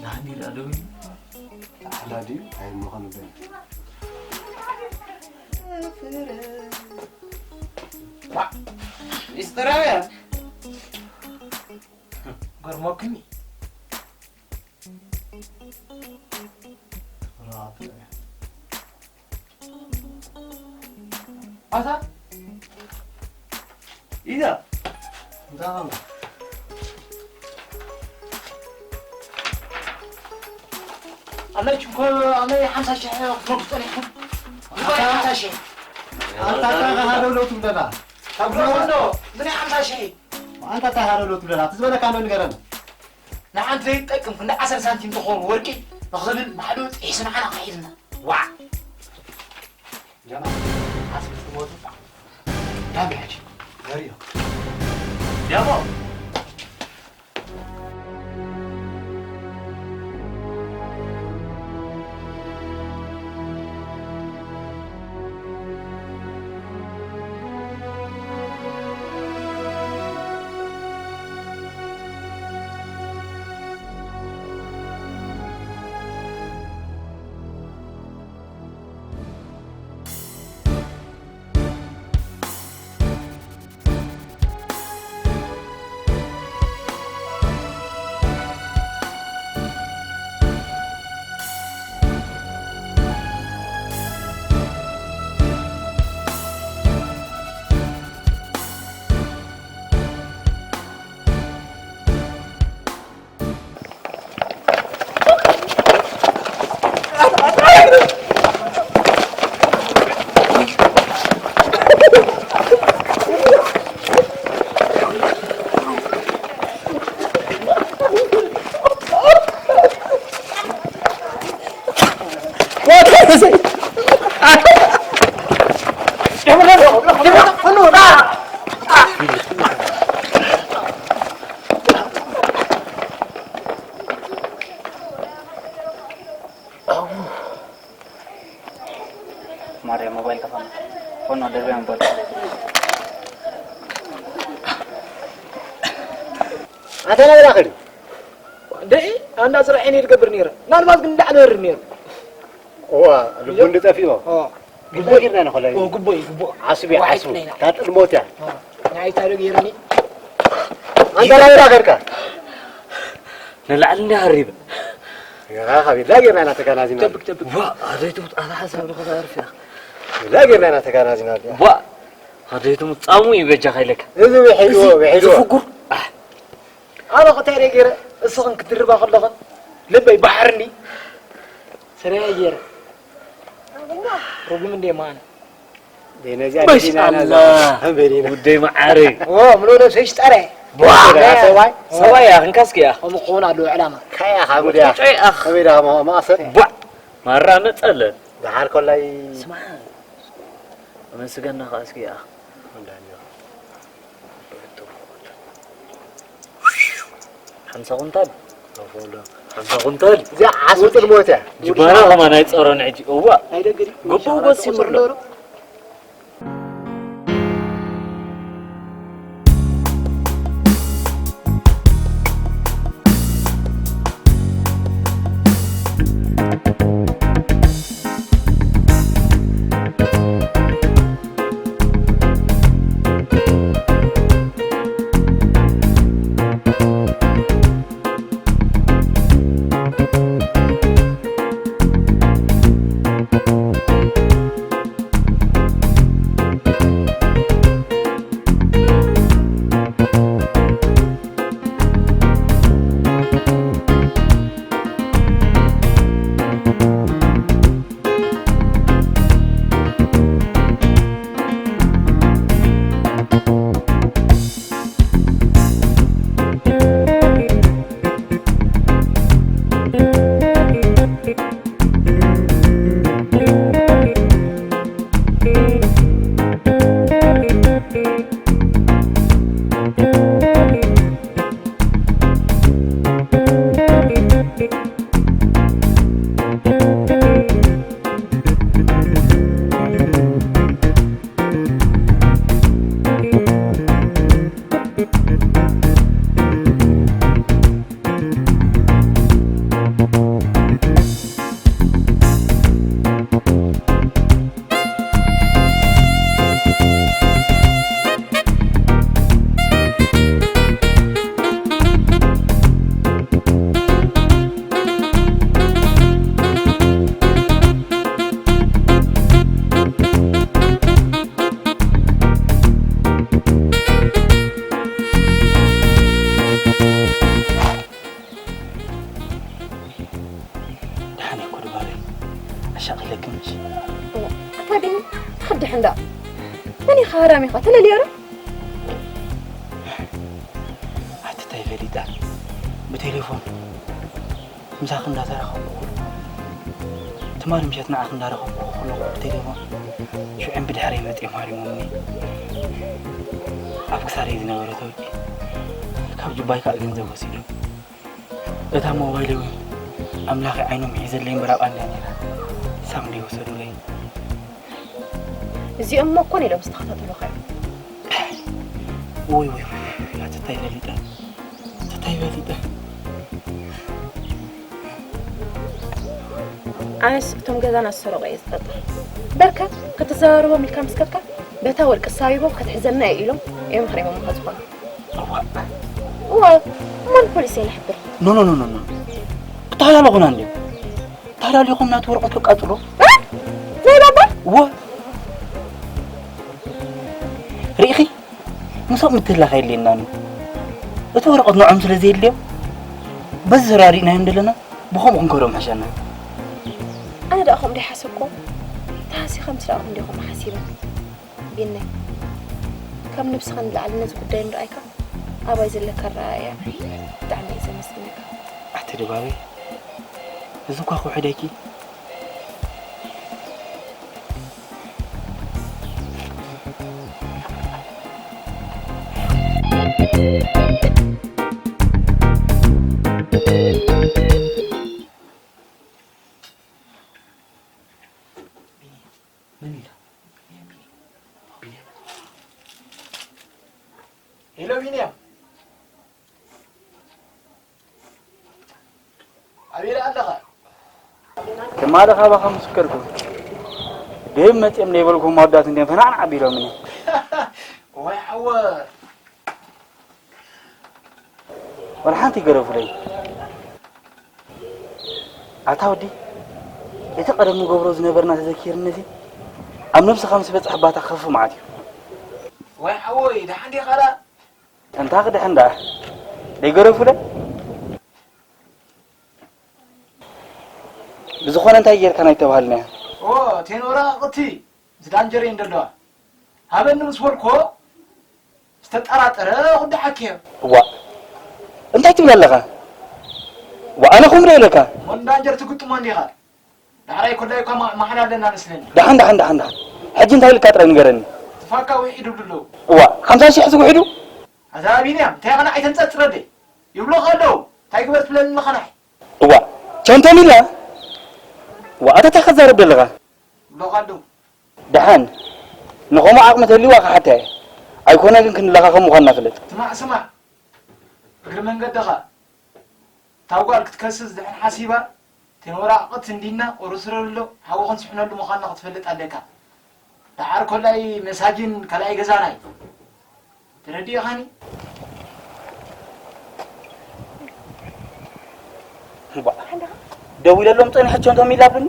ደሓን ዲዳ ደው ኢሉ? ኣሕላ ድዩ ኣይምኾን በል። ሚስጥራውያን። ገርሞክኒ። ኣታ ኢዛ እንታይ ኣነች እኮ ኣነ ሓምሳ ሺሕ ክትመልሱ ጸኒሕኩም። እንታይ ሓምሳ ሺሕ? ኣታ ካኻ ደውለው ትብለና። ካብ ብሎ ምን ሓምሳ ሺሕ? ኣንታ እንታይ ሃለውለው ትብለና? እቲ ዝበለካ እንዶ ንገረና። ንሓንቲ ዘይትጠቅም ክንዲ ዓሰርተ ሳንቲም ትኸውን ወርቂ ንኽብል ማዕዶ ጥሒሱ ንዓና ክሒድና። ዋዕ! ጀማ ዓሰርተ ሞቱ ዳም ሕጂ ገሪዮ ያሞ ማርያም ሞባይል ከፋና ፎኖ ደርቢያ ምበር ኣንተ ናበይ ዳኣ ከድዩ? ደይ ኣንዳ ስራሐይ ነይ ዝገብር ነይረ ናልባት ግን እንዳዕለ ወርድ ነይሩ እዋ ልቡ እንድጠፊኦ ግቡእ ጌርና ንኸሎ እዩ ግቡእ እዩ ግቡእ ዓስብ እዩ ዓስብ እታ ጥልሞት እያ ንዓይ እንታይ ዶ ገይርኒ ኣንተ ናበይ ዳኣ ከድካ? ንላዕሊ እንዲ ሃሪበ ኢኻ ካብ ኢድላ ጌርና ኢና ተጋናዚና ጠብቅ ጠብቅ ዋ ኣደይ ትሙት ኣነ ሓሳብ ንኸዛ ኣርፍ ኢኻ ኢድላ ጌርና ኢና ተጋናዚና ኣዲኣ ዋ ኣደይ ትሙት ጻሙ እዩ በጃኻ ኢለካ እዚ ውሒድዎ ውሒድዎ ዝፍጉር ኣነ ኸ እንታይ ገይረ እስኽን ክትድርባ ከለኽን ልበይ ባሕርኒ ሰሪያ ገይረ ርጉም እንደ ማነ ነዚኣ ገዲና ኢና ማሻኣላ በሊና ውደይ መዓረይ ምሎ ነብሰይ ሽጠረ ሰባይ ሰባይ እያ ክንካስኪ እያ ከምኡ ክኸውን ኣለዎ ዕላማ ካያ ካብ ሙድያ ጮይ ኣኽ ከመይ ዳ መቐሰር ቧዕ ማራ መጸለን ደሓር ኮላይ ስማ ኣመስገና ከኣስኪ እያ ሓምሳ ኩንታል ሓምሳ ኩንታል እዚኣ ዓስቢ ጥልሞት እያ ጅባና ከማን ኣይፀሮን ሕጂ እዋ ግቡእ ጎሲሙ ኣሎ እንዳ መን ኢኻ ሃራም ኢኻ ተለልዮ ዶ? ኣቲ እንታይ ፈሊጠ? ብቴሌፎን ምሳኺ እንዳተራኸብኩ፣ ትማሊ ምሸት ንዓኺ እንዳረኸብኩ ከለኹ ብቴሌፎን ሽዑ ብድሕረይ መፂኦም ሃሪሞምኒ። ኣብ ክሳደይ ዝነበረ ተወቂ ካብ ጁባይ ከዓ ገንዘብ ወሲዶም። እታ ሞባይል እውን ኣምላኺ ዓይኖም ሒዘለይ እምበር ኣብኣ እንድያ ነይራ። ሳም ድዩ ወሰዱለይ? እዚኦም እሞ ኮን ኢሎም ዝተኸታተሉኻ እዮም። ውይ ውይ ውይ፣ ኣቲ እንታይ ፈሊጠ? ኣቲ እንታይ ፈሊጠ? ኣነስ እቶም ገዛና ዝሰረቑ እየ ዝጠርጥር። በርከ ክትዘራረቦም ኢልካ ምስ ከድካ በታ ወርቂ ሳቢቦም ክትሕዘና እየ ኢሎም እዮም ኣኽሪሞምኻ ዝኾኑ። እዋ። እዋ፣ እሞ ንፖሊስ እየ ንሕብር። ኖ ኖ ኖ ኖ ኖ። ክተሓላለኹና እንድዮም። ተሓላሊኹም ናቱ ወረቐት ከቃጽሎ። እ? ናይ ባባ? እወ። ርኢኺ? ምስኦም ምትህላኽ የድልየናን እዩ። እቲ ወረቐት ንዖም ስለ ዘየድልዮም፣ በዚ ተራዲእናዮም ዘለና፣ ብኸምኡ ክንከዶም ሕሸና። ኣነ ደኣ ከምኡ ዶ ይሓሰብኩ? ተሃሲኻ ምስ ረኣኹም ዲኹም ሓሲበ? ቢነ፣ ካብ ነብስኻ ንላዕሊ ነዚ ጉዳይ ምርኣይካ ኣባይ ዘለካ ኣረኣእያ ብጣዕሚ እየ ዘመስግነካ። ኣቲ ድባበይ፣ እዚ እኳ ክውሕደኪ። መን ኢላ? ቢንያም። ሄሎ ቢንያም፣ ኣበይ ኣለኻ? ትማሊ ካባኻ ምስከርኩ። ደም መጺኦም ዘይበልኩም ኣወዳት እንድዮም ፈናዕናዕ ኣቢሎምኒ። ወይ ሓወ። ወላ ሓንቲ ይገረፉለይ። ኣታ ወዲ፣ እቲ ቀደም ንገብሮ ዝነበርና ተዘኪርኒ እዚ ኣብ ነብስኻ ምስ በጽሐ ባታ ክኸፍእ መዓት እዩ። ወይ ሓወይ፣ ደሓን ዲኻ ደኣ? እንታ ክድሕን ደኣ? ደይገረፉለይ? ብዝኾነ እንታይ ጌርካ ናይ ተባሃልናዮ? ኦ፣ ቴን ወረቓቕቲ፣ ምስ ዳንጀር እየን ዘለዋ። ሃበኒ ምስ በልኮ፣ ዝተጠራጠረ ክደሓክዮ። እዋ፣ እንታይ ትብል ኣለኻ? ዋ፣ ኣነ ኹም ዶ ኢለካ? እሞ ንዳንጀር ትግጥሞ እንዲኻ? ዳሕራይ ኮላይ እኳ ማ-፣ ማሕላ ኣለና መስለኒ። ደሓን፣ ደሓን፣ ደሓን፣ ደሓን። ሕጂ እንታይ ኢልካ ጥራይ ንገረኒ። ትፋካ ውሒዱ ኣሎ። እዋ፣ ሓምሳ ሺሕ ዝውሒዱ? ኣዛ ቢንያም፣ እንታይ ኸና ኣይተንጸጽረለይ? ይብሎኻ ኣለዉ። እንታይ ግበር ትብለኒ ኣለኻ ንዓይ? እዋ፣ ቸንቶም ኢላ? እዋ፣ ኣታ እንታይ ከዛርብ ዘለኻ? ይብሎኻ ኣለዉ። ደሓን፣ ንኸምኡ ዓቕሚ ተልይዋ ክሓታ እየ። ኣይኮነ ግን ክንለኻኸም ምዃንና ፍለጥ። ስማዕ፣ ስማዕ። እግሪ መንገድኻ፣ እታ ጓል ክትከስስ ድሕን ሓሲባ፣ እቲ ንወራቕቕት እንዲና ቁርስረሉ፣ ሓዊ ክንስሕነሉ ምዃንና ክትፈልጥ ኣለካ። ደሓር ኮላይ መሳጅን ካልኣይ ገዛና እዩ። ተረዲእኻኒ? እምቧእ። ደዊለሎም ጸኒሐ ቸንቶም ኢላብኒ።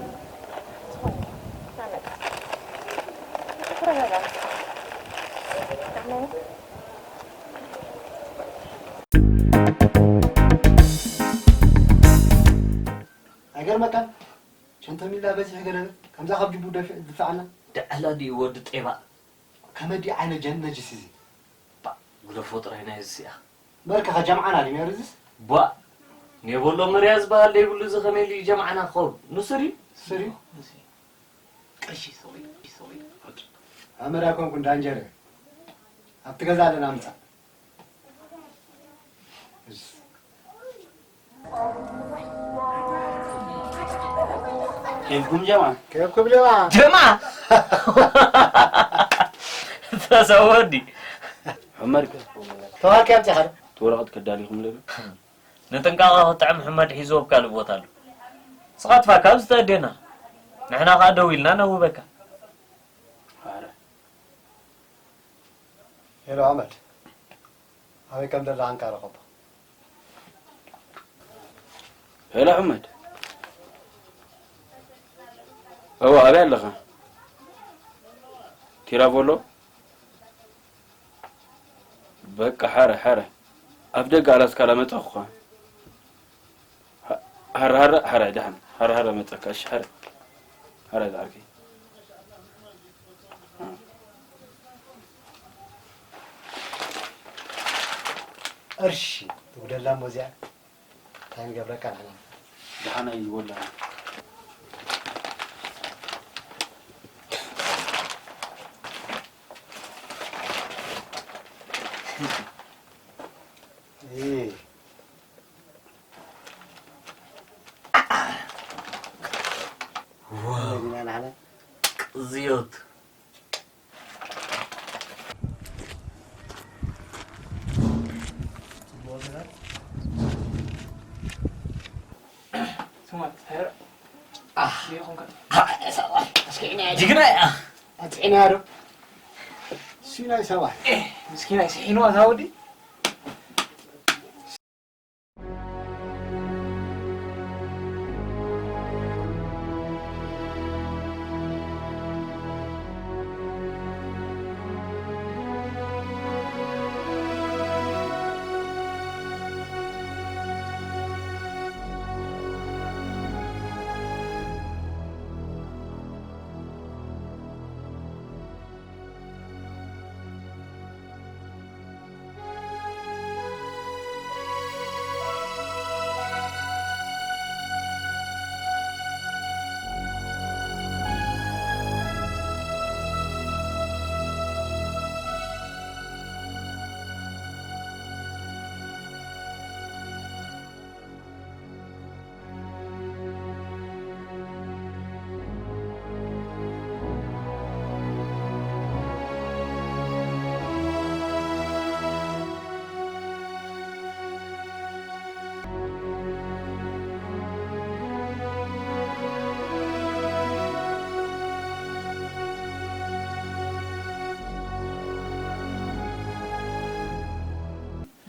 ኣይገርመካን? ቸንቶም ኢላ በዚሕ ገለ ከምዛ ካብ ጅቡ ደፊዕ ዝድፍዓና። ደዕላ ድዩ ወዲ ጤባ? ከመዲ ዓይነት ጀን ነጅስ እዚ? ባ፣ ግደፎ ጥራይ ናይ እዚኣ። መርከኸ ጀምዓና ድዩ ነይሩ እዚስ? ባ፣ ኔበሎ መርያ ዝበሃል ዘይብሉ እዚ ከመይ ኢሉ ጀምዓና ክኸውን? ንሱ ድዩ? ስሪ? ቅርሺ ሰውይ፣ ሰውይ። ኣመዳ ኮንኩን ዳንጀር። ኣብቲ ገዛ ኣለና ምጻእ። እሺ። ኬንኩም ጀማ? ኬንኩም ጀማ? ጀማ! ተሰወዲ። ዑመር ከ? ተዋከ ኣብዚኻ ዶ? እቲ ወረቐት ከዳሊኹም ለሉ? ንጥንቃቐ ክጥዕም ሕመድ ሒዝዎ ኣብ ካልእ ቦታ ኣሎ። ንስኻ ትፋ ካብዚ ተኣዴና። ንሕና ኸኣ ደው ኢልና ነውህበካ። ኣረ። ሄሎ ኣሕመድ፣ ኣበይ ከም ዘለኻ እንካ ርኸቦ። ሄሎ ኣሕመድ። እወ፣ ኣበይ ኣለኻ? ቲራቮሎ? በቃ፣ ሓረ፣ ሓረ። ኣብ ደገ ኣላስካ ላመጻኹኻ። ሃ-፣ ሃረ፣ ሃረ፣ ሓረ፣ ደሓን። ሃረ፣ ሃረ፣ መጻካ። እሺ፣ ሓረ። ሓረ፣ ዝዓርከይ። ቅርሺ ትጉደላ እሞ እዚኣ እንታይ ንገብረካ ንሕና? ደሓና እዩ ዝጎድለና። እይ። ዋው። ዲና ንሕና? ቅዝዮት። ስማ፣ ተሄር። ኣህ። ይኹንካ። ኣስኪዕና ጅግና እያ። ኣስኪዕና ዶ? ሲናይ ሰባ። ኤ፣ ምስኪናይ ስሒንዋ እዛ ወዲ።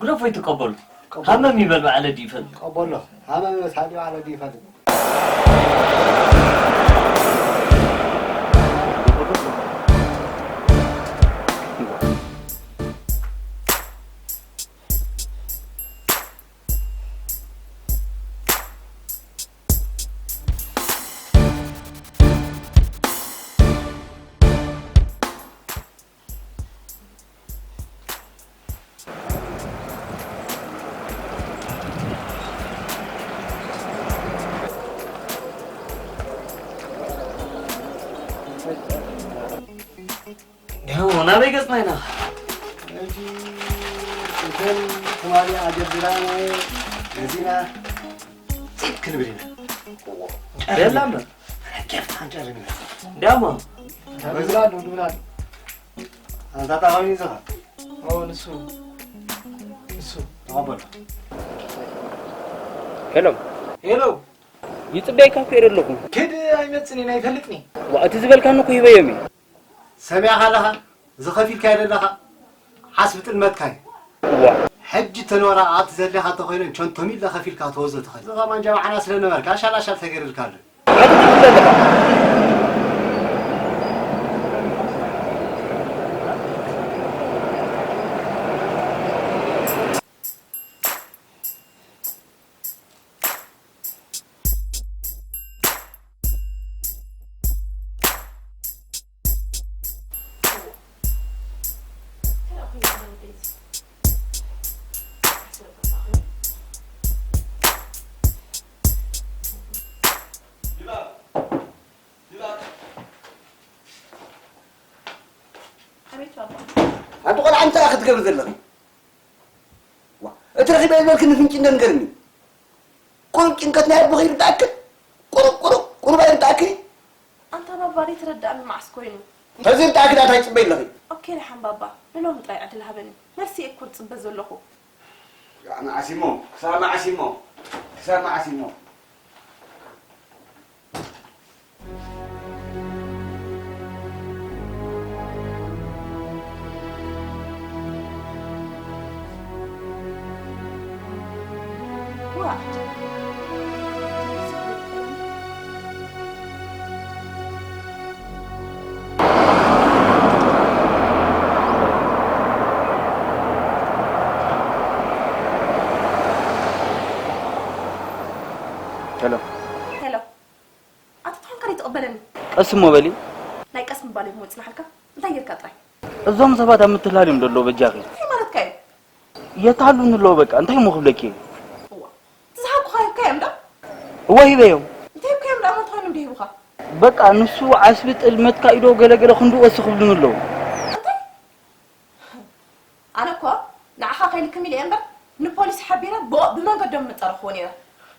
ግደፎ ይትቀበሉ። ቀበሉ። ሃመም ይበል በዓለ ዲፈን። ቀበሎ። ሃመም ይበል ሳዲ በዓለ ዲፈን። ደሞ ናበይ ገጽና ኢና? ሕጂ እተን ትማሊ ኣጀብራ መዚና ጺጥ ክንብል ኢና። ደላ እምበር። ኬፍ ታንጨር ኢና። ደሞ። ንብላ ኣሎ፣ ንብላ ኣሎ። ኣንታ ታኸሚ ዝኻ? ኦ፣ ንሱ። ንሱ። ኣበሎ። ሄሎ። ሄሎ። ይጽበየካ እኮ እየ ዘለኹ። ክድ ኣይመጽን እየ፣ ኣይፈልጥን እየ። ዋ፣ እቲ ዝበልካኒ እኮ ሂበዮም እየ። ሰሚዕካ ኣለኻ? እዚ ከፊልካዮ ዘለኻ ዓስቢ ጥልመትካ እዩ። ዋ። ሕጂ ተንወራ ኣብቲ ዘድልያኻ እንተኾይነን ቸንቶም ኢለ ከፊልካ ክትወስዶ ትኽእል። እዚ ኸማን ጀማዓና ስለ ነበርካ ኣሻል ኣሻል ተገይርልካ ኣሎ። ኣቲ ትብል ዘለኻ። ኣቤት ባባ። ሓንቲ ቆልዓ እንታይ ክትገብር ዘለኺ? ዋ፣ እቲ ረኺበ ዝበልክኒ ፍንጭ እንደ ንገርኒ። ቁሩብ ጭንቀት ናይ ኣቦኺ ይርዳእክን? ቁሩብ፣ ቁሩብ፣ ቁሩብ ኣይርዳእክን? ኣንታ ባባ፣ ዘይትረዳእኒ መዓስ ኮይኑ? ተዘይርዳእኪ ደኣ እንታይ ትጽበይ ኣለኺ? ኦኬ፣ ደሓን ባባ፣ ንሎሚ ጥራይ ዕድል ሃበኒ። መልሲ እየ እኮ ዝጽበ ዘለኹ። ክሳብ መዓስ እሞ? ክሳብ መዓስ እሞ? ክሳብ መዓስ እሞ? ሄሎ። ሄሎ። ኣታ ተኾንካ ዘይትቕበለኒ? ቀስ እሞ በሊ። ናይ ቀስ ምባል እሞ ይጽናሓልካ? እንታይ ጌርካ ጥራይ? እዞም ሰባት ኣብ ምትላል እዮም ዘለዉ በጃኺ። እንታይ ማለትካ እዩ? የታሉኒ ኣለዉ። በቃ እንታይ እሞ ክብለኪ እየ? እዋ፣ እቲ ዝሃብኩኻ ሂብካዮም ዶ? እወ ሂበዮም። እንታይ ሂብካዮም ደኣ? መን ተኾይኖም ዶ ሂቡኻ? በቃ ንሱ ዓስቢ ጥልመትካ ኢዶ ገለገለ ክንድኡ ወሲ ክብሉኒ ኣለዉ። እንታይ? ኣነ እኮ ንዓኻ ከይልክም ኢለ እየ እምበር ንፖሊስ ሓቢረ ብኦ-፣ ብመንገዶም ምጠረኽዎ ነይረ።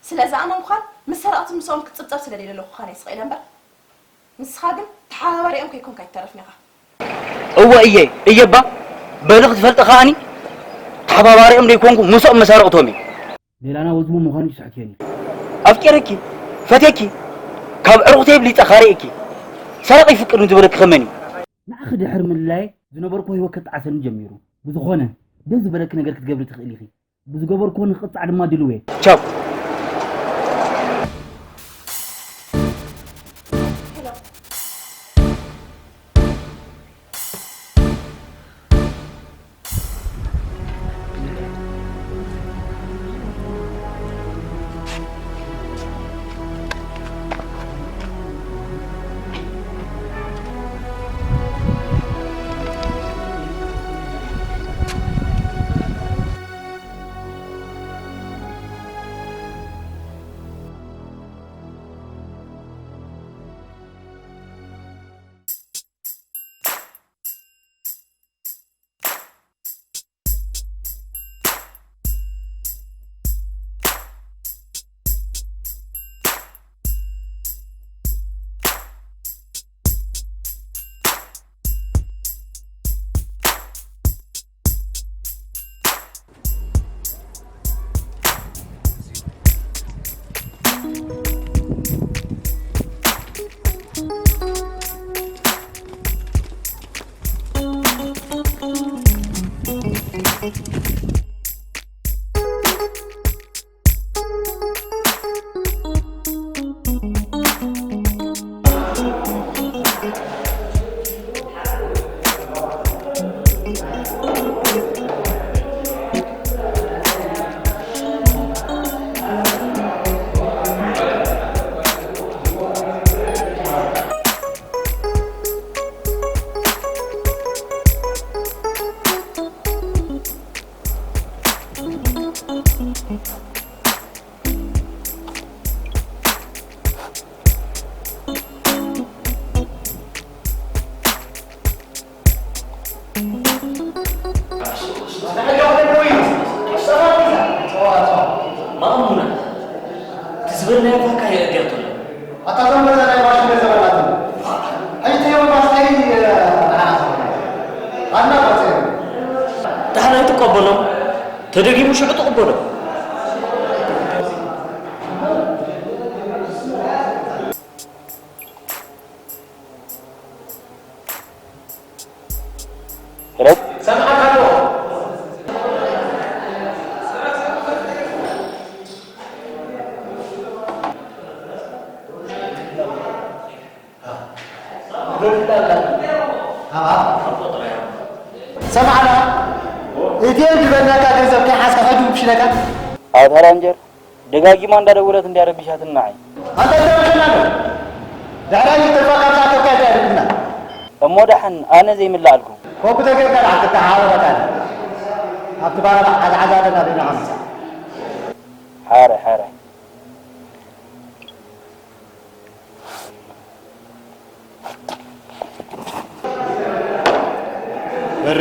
ስለዚ ኣነ ምዃን ምስ ሰረቕትን ምስኦም ክጽብጸብ ስለ ደይደለኹ ኻነ ስቕ ኢለ እምበር ንስኻ ግን ተሓባባሪኦም ከይኮንካ ኣይትተርፍን ኢኻ። እወ እየ እየባ በሊ ክትፈልጢ ከኣኒ ተሓባባሪኦም ደይኮንኩ ምስኦም መሳርቕቶም እየ። ሌላና ወዝቡ ምዃኑ ይስሕትየኒ። ኣፍቂረኪ ፈትየኪ ካብ ዕሩቕተይ ብሊፀ ካርኤኪ ሰረቕ ይፍቅር ንዝበለኪ ከመን እዩ? ንዓኺ ድሕሪ ምልላየ ዝነበርኩ ህይወት ከጣዕሰኒ ጀሚሩ። ብዝኾነ ደስ ዝበለኪ ነገር ክትገብሪ ትኽእሊ ኢኺ። ብዝገበርኩዎ ንክቕጻዕ ድማ ድልው እየ። ቻው። ማእሙና፣ እቲ ዝበልናዮ ፋካ የእድያቶ ኣሎ። ኣታ እዞም ገዛ ናይ ማሽን ገንዘብ ኣላቶም። ኣይተዮም ማስተይ ኣናሰ ኣና ባጽዮ። ደሓን ኣይትቀበሎም። ተደጊሙ ሽዑ ትቕበሎ። ሄሎ። ሰምዓና፣ እቲ ዝደለካ ገንዘብ ከይሓዝካ ሕጂ ምሽ ኢለካ። ኣታ ራንጀር ደጋጊማ እንዳደወለት እንድያ ረቢሻትና። ኣይ ኣንታ ትረብሸና ዶ? ድሕራይ ይተፋ ካብዛ ኣቶካ እያ ድብና። እሞ ደሓን ኣነ ዘይምልኣልኩም። ኮኩ ተገርካ ደኣ ክትተሓባበረካ ኣለ። ኣብቲ ባረባ ዓዝዓዝ ኣለና ሪና ከምሳ። ሓራይ ሓራይ። በረ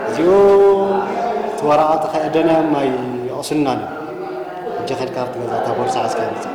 እዚኡ እቲ ወረቓቕቲ ከየደናዮም ኣይቕስልናን እዮም። ሕጂ ከድካ ኣብቲ ገዛ እታ ቦርሳ ሒዝካ ምጻእ።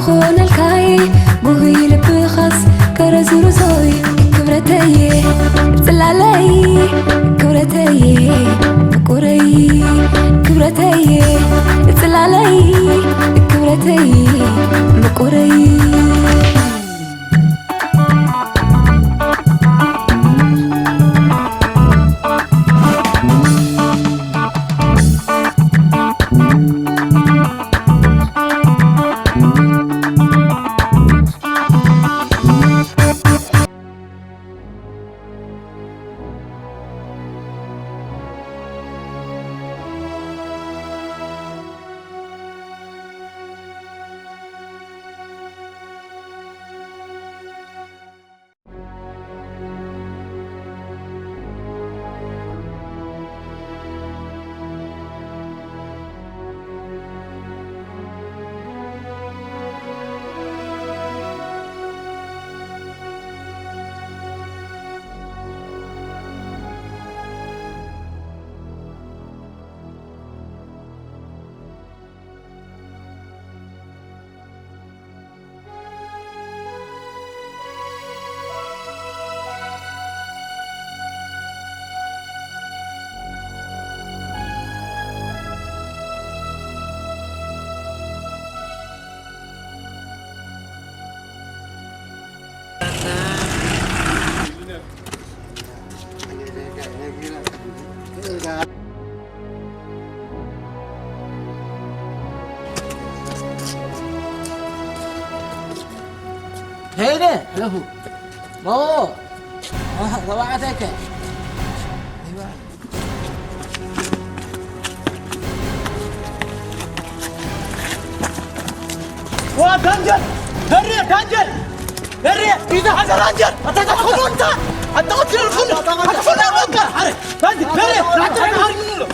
ኮነልካይ ጉሂ ልብኻስ ከረዝርዞይ ክብረተየ ጽላለይ ክብረተየ ፍቁረይ ክብረተየ ጽላለይ ክብረተይ ፍቁረይ። هيدي، لفو. بابا. آه، طبعتك. أيوة. وا دانجل! هري دانجل! هري! إذا هذا دانجل! أنت تدخل أنت! أنت قلت له الخلف! أنت خلف أنت! هري! دانجل! هري! لا تروح هري!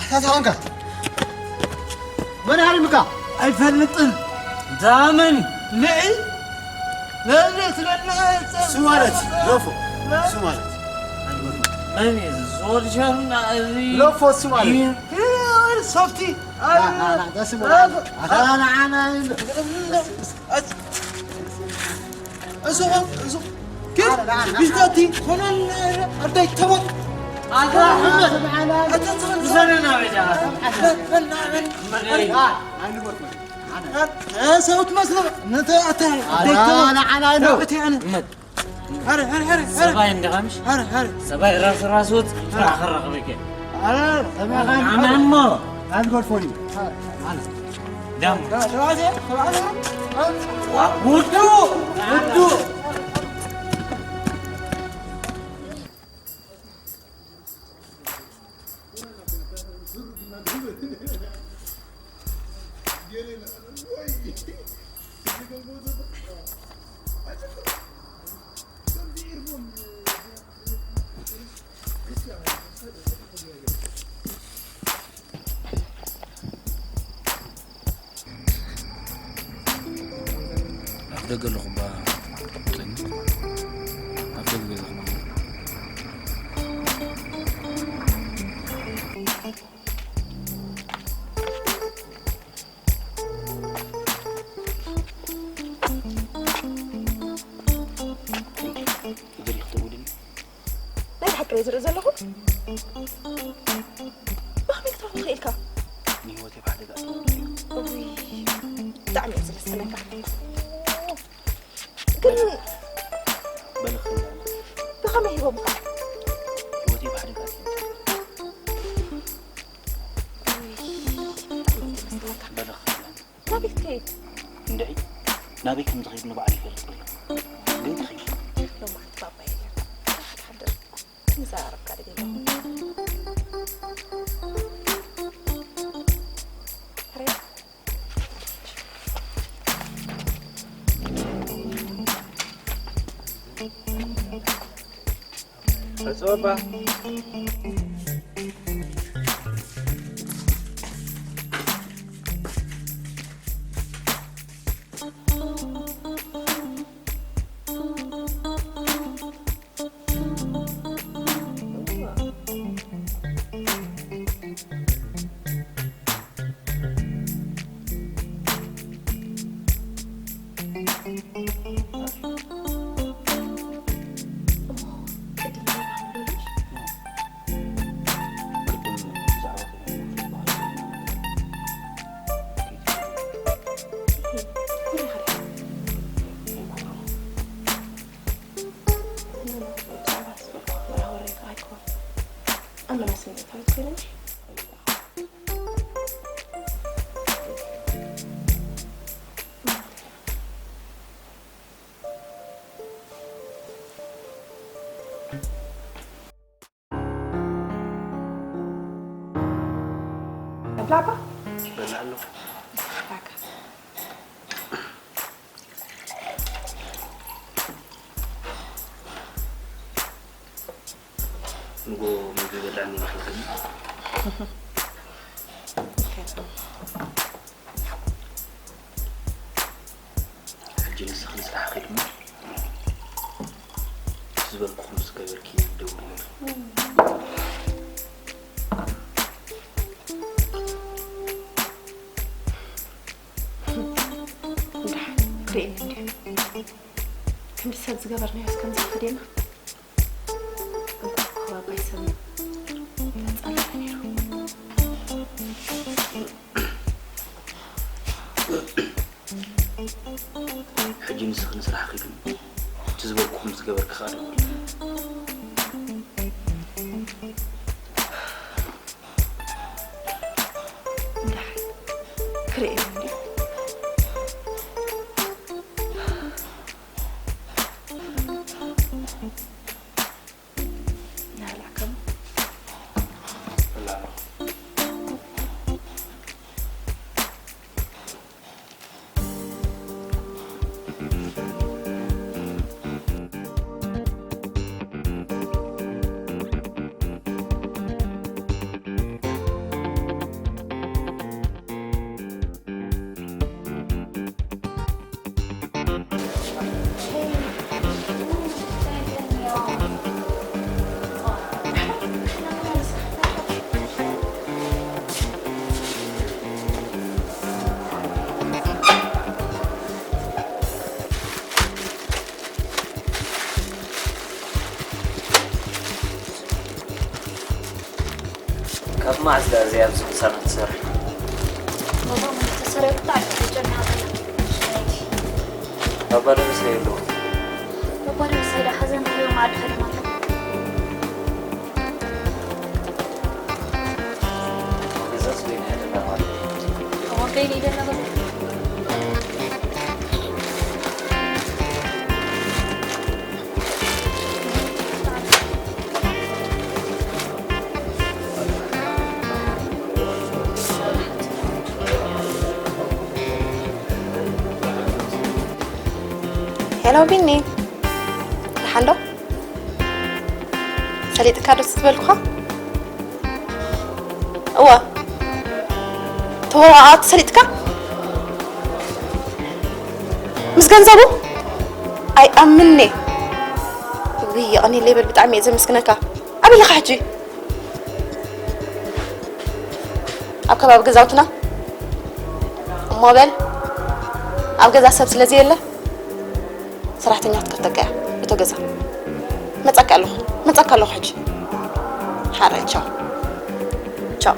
ኣታታ ኾንካ መን ሃሪምካ? ኣይፈልጥን። ዳመን ንዒ ለለ ስለና እሱ ማለት ሎፎ፣ እሱ ማለት መን እዩ? ዞር ሸሩና እዚ ሎፎ እሱ ማለት ይህ ሶፍቲ ና፣ ና፣ ና፣ ደስ ይበል። ኣታ ንዓና እሱ እሱ ኪድ ቢሽታቲ ሆነን ኣርዳይ ተባል ኣታ ኣሕመድ ኣታ ተባል ብዘነና ቤዳ ሰውት መስሎ ነተ ኣታ ኣርዳይ ተባል ንዓና እዩ። ኣታ ኣነ ኣረ ኣረ ኣረ ኣረ ሰባይ እንዲኻ ምሽ ኣረ ኣረ ሰባይ ራሱ ራሱ ጥራሕ ክረኽበከ ኣረ ሰማኻ ኣማሞ ኣዝጎድ ፎኒ ኣረ ኣረ ዳም ውዱ ውዱ ኣብ ደገ ኣለኹ እባ። ኣብ ደገ ገዛኹም። ይደሊ ክትደውልኒ? ናይ ብሓቂ እየ ዝርኢ ዘለኹ። ብኸመይ ክትረኽቦ ክኢልካ? ንህይወተይ ብሓደጋ ኣእትዎ። እውይ፣ ብጣዕሚ እየ ዝመስለካ። ግን በልኽ ብኸመይ ሂቦምካ? ህይወተይ ብሓደጋ ኣእትዎ። እውይ፣ ብጣዕሚ እየ ዝመስለካ። በልኽ ናበይ ክትከይድ? እንድዒ፣ ናበይ ከም ዝኸይድ ንባዕሉ ይፈልጥ ኣሎ። ግን ትኸይድ። ሎማዓንቲ ባባ የለን። ሓድሓደ ንዘራረብ ካደ ገይሩ። ሕርያ። ሕጹ እባ። ብላባ በላ ኣለኹ። ንጎ ምግቢ በላዕኒ ይመስለኒ። ሕጂ ንስኺ ንስራሕ ኺድ እሞ፣ እቲ ዝበልኩኹ ምስ ገበርኪ ደውልለይ። እንዳ ክርእየኒ እንድዩ። ክንዲ ሰብ ዝገበርናዮስ ከምዚ ክደና? እንኳን ክባባይ ሰብ ተጻልሐ ነይሩ። ሕጂ ንስኺ ንስራሕ ኺድን፣ እቲ ዝበልኩኹ ምስ ገበርኪ ኸኣ ደውል። እንዳ ክርእየኒ እንድዩ። ናላከም ካብ መዓስ ደኣ እዚኣ ኣብዚ ምሳና ትሰርሕ? ባባ፣ ማለት ተሰሪቑ ብጣዕሚ ተጨኒቓ ዘላ። ባባ ዶ ምሳይ ኣለዉ? ባባ ዶ ምሳይ ደኣ ሓዘን ክህልዎም ዓዲ ከይዶም ኣለዉ። ገዛስ በይና እያ ዘላ ማለት እዩ። እዋ፣ በይነይ ደላ ገዛ። ሄሎ ቢኒ፣ ደሓን ዶ? ሰሊጥካ ዶ ዝበልኩኻ? እወ። ተወረቓቕቲ ሰሊጥካ? ምስ ገንዘቡ? ኣይኣምን'የ። ውይ፣ የቐንየለይ በል፣ ብጣዕሚ እየ ዘመስግነካ። ኣበይ ኣለኻ ሕጂ? ኣብ ከባቢ ገዛውትና? እሞ በል፣ ኣብ ገዛ ሰብ ስለ ዘየለ፣ ሰራሕተኛ ክትከፍተካ እያ፣ እቶ ገዛ። መጻካ ኣለኹ፣ መጻካ ኣለኹ ሕጂ። ሓራይ፣ ቻው። ቻው።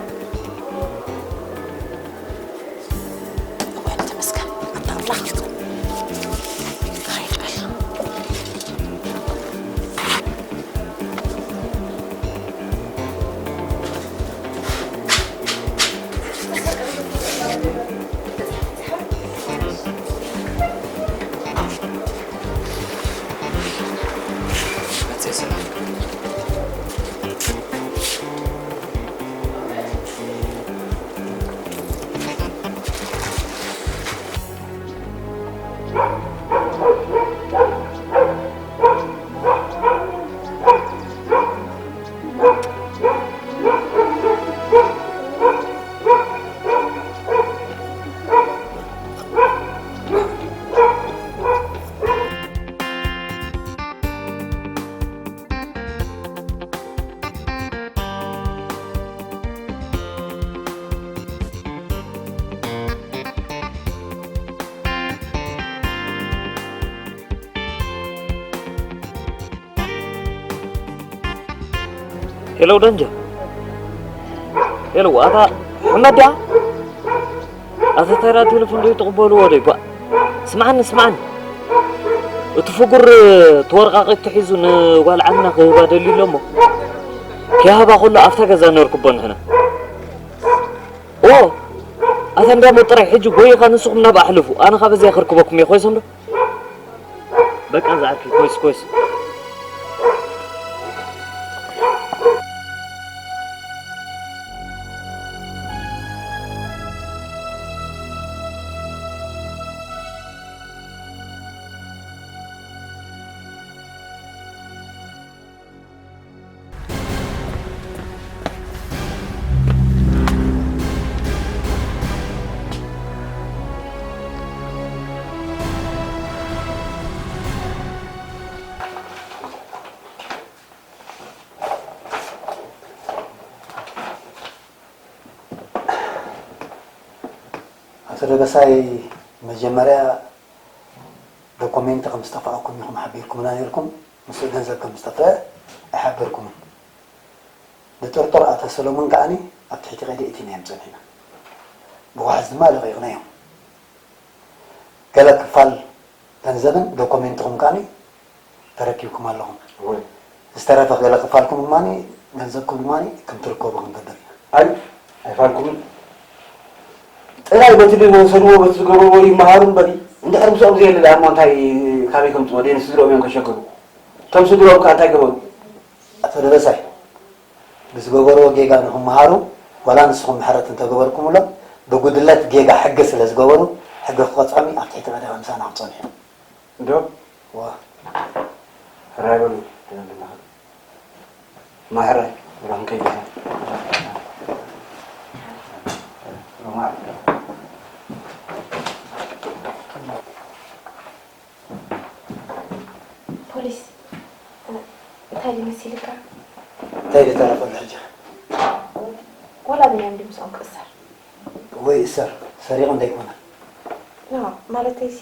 እዋይ፣ ተመስገን፣ ኣታ ኣምላኽ። ሄሎ ደንጀ። ሄሎ፣ ኣታ ሕመድ ድኣ? ኣታ ተራ ቴሌፎን ዶ ይትቕበልዎ ዶ ይባ? ስምዓኒ፣ ስምዓኒ። እቲ ፍጉር እቲ ወረቓቕቲ ሒዙ ንጓል ዓምና ክህባ ደልዩ ኣሎ እሞ። ክያህባ ከሎ ኣብታ ገዛ ነርኩቦ ንሕና። ኦ፣ ኣታ እንዳ ሞጥ ጥራይ ሕጂ ጎይኻ ንስኹም ናብ ኣሕልፉ። ኣነ ካብ እዚኣ ክርክበኩም እየ፣ ኮይሶም ዶ? በቃ ዝዓርኪ፣ ኮይስ፣ ኮይስ። ኣቶ ደበሳይ፣ መጀመርያ ዶኮሜንት ከም ዝጠፋኣኩም ኢኹም ሓቢርኩምና ነይርኩም። ምስኡ ገንዘብ ከም ዝጠፍአ ኣይሓበርኩምን። ዝጥርጠር ኣቶ ሰሎሞን ከኣኒ ኣብ ትሕቲ ቀይዲ እቲናዮም ጸኒሕና። ብዋሕዚ ድማ ለቒቕናዮም። ገለ ክፋል ገንዘብን ዶኮሜንትኹም ከኣኒ ተረኪብኩም ኣለኹም። እወ። ዝተረፈ ገለ ክፋልኩም ድማ ገንዘብኩም ድማ ከም ትርከቡ ክንገብር ኢና። ኣይ፣ ኣይፋልኩምን። ጥራይ በቲ ዝወሰድዎ፣ በቲ ዝገበርዎ ይመሃሩ እምበሪ፣ እንድሕር ምስኦም ዘየለ ደኣ እሞ እንታይ፣ ካበይ ከምፅዎ? ደይ ንስድርኦም እዮም ከሸግሩ። እቶም ስድርኦም ከ እንታይ ገበሩ? ኣቶ ደበሳይ፣ ብዝገበርዎ ጌጋ ንኽመሃሩ፣ ዋላ ንስኹም ምሕረት እንተገበርኩምሎም፣ ብጉድለት ጌጋ ሕጊ ስለ ዝገበሩ፣ ሕጊ ክቐፅዖም እዩ፣ ኣብ ትሕቲ ቀደጋ ምሳና ክፀንሑ እዮም። እንዶ? ዋ። ሕራይ በሉ፣ ደበና። ማሕራይ፣ ብራም ከይደ። ፖሊስ፣ እ፣ እንታይ ድዩ መሲልካ? እንታይ ድዩ ተረፈሉ ሕጂ? ዋላ ብንያም ድዩ ምስኦም ክእሰር? ወይ እሰር፣ ሰሪቑ እንተይኮነ። ኖ፣ ማለተይሲ፣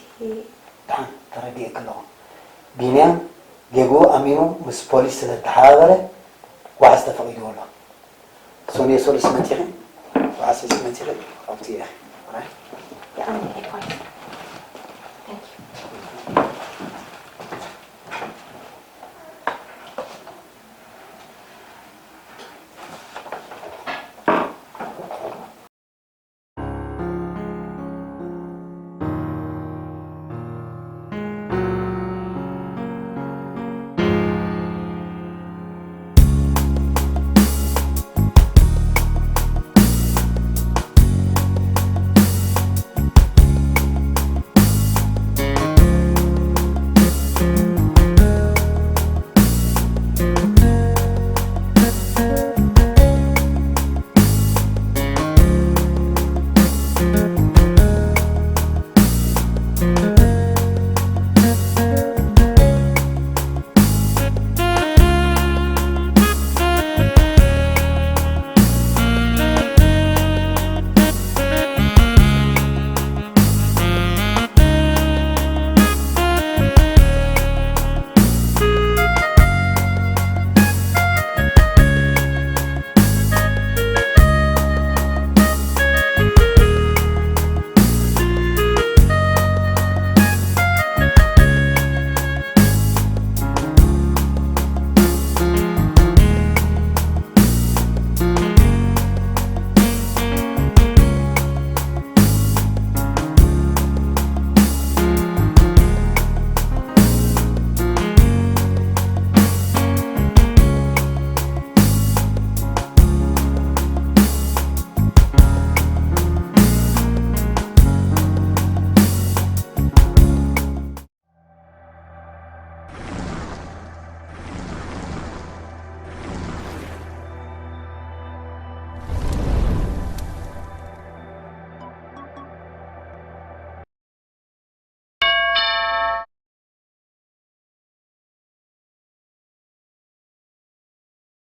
ደሓን ተረዲኤኪ ኣለኹ። ቢንያም ጌግኡ ኣሚኑ ምስ ፖሊስ ስለ ዝተሓባበረ ዋሕስ ተፈቒድዎ ኣሎ። ሰኑየ ሰሉስ መጺኺ፣ ዋሕስ ሒዝኪ መጺኺ፣ ኣብቲ ኢኺ። ራይ? የቐንየለይ ፖሊስ።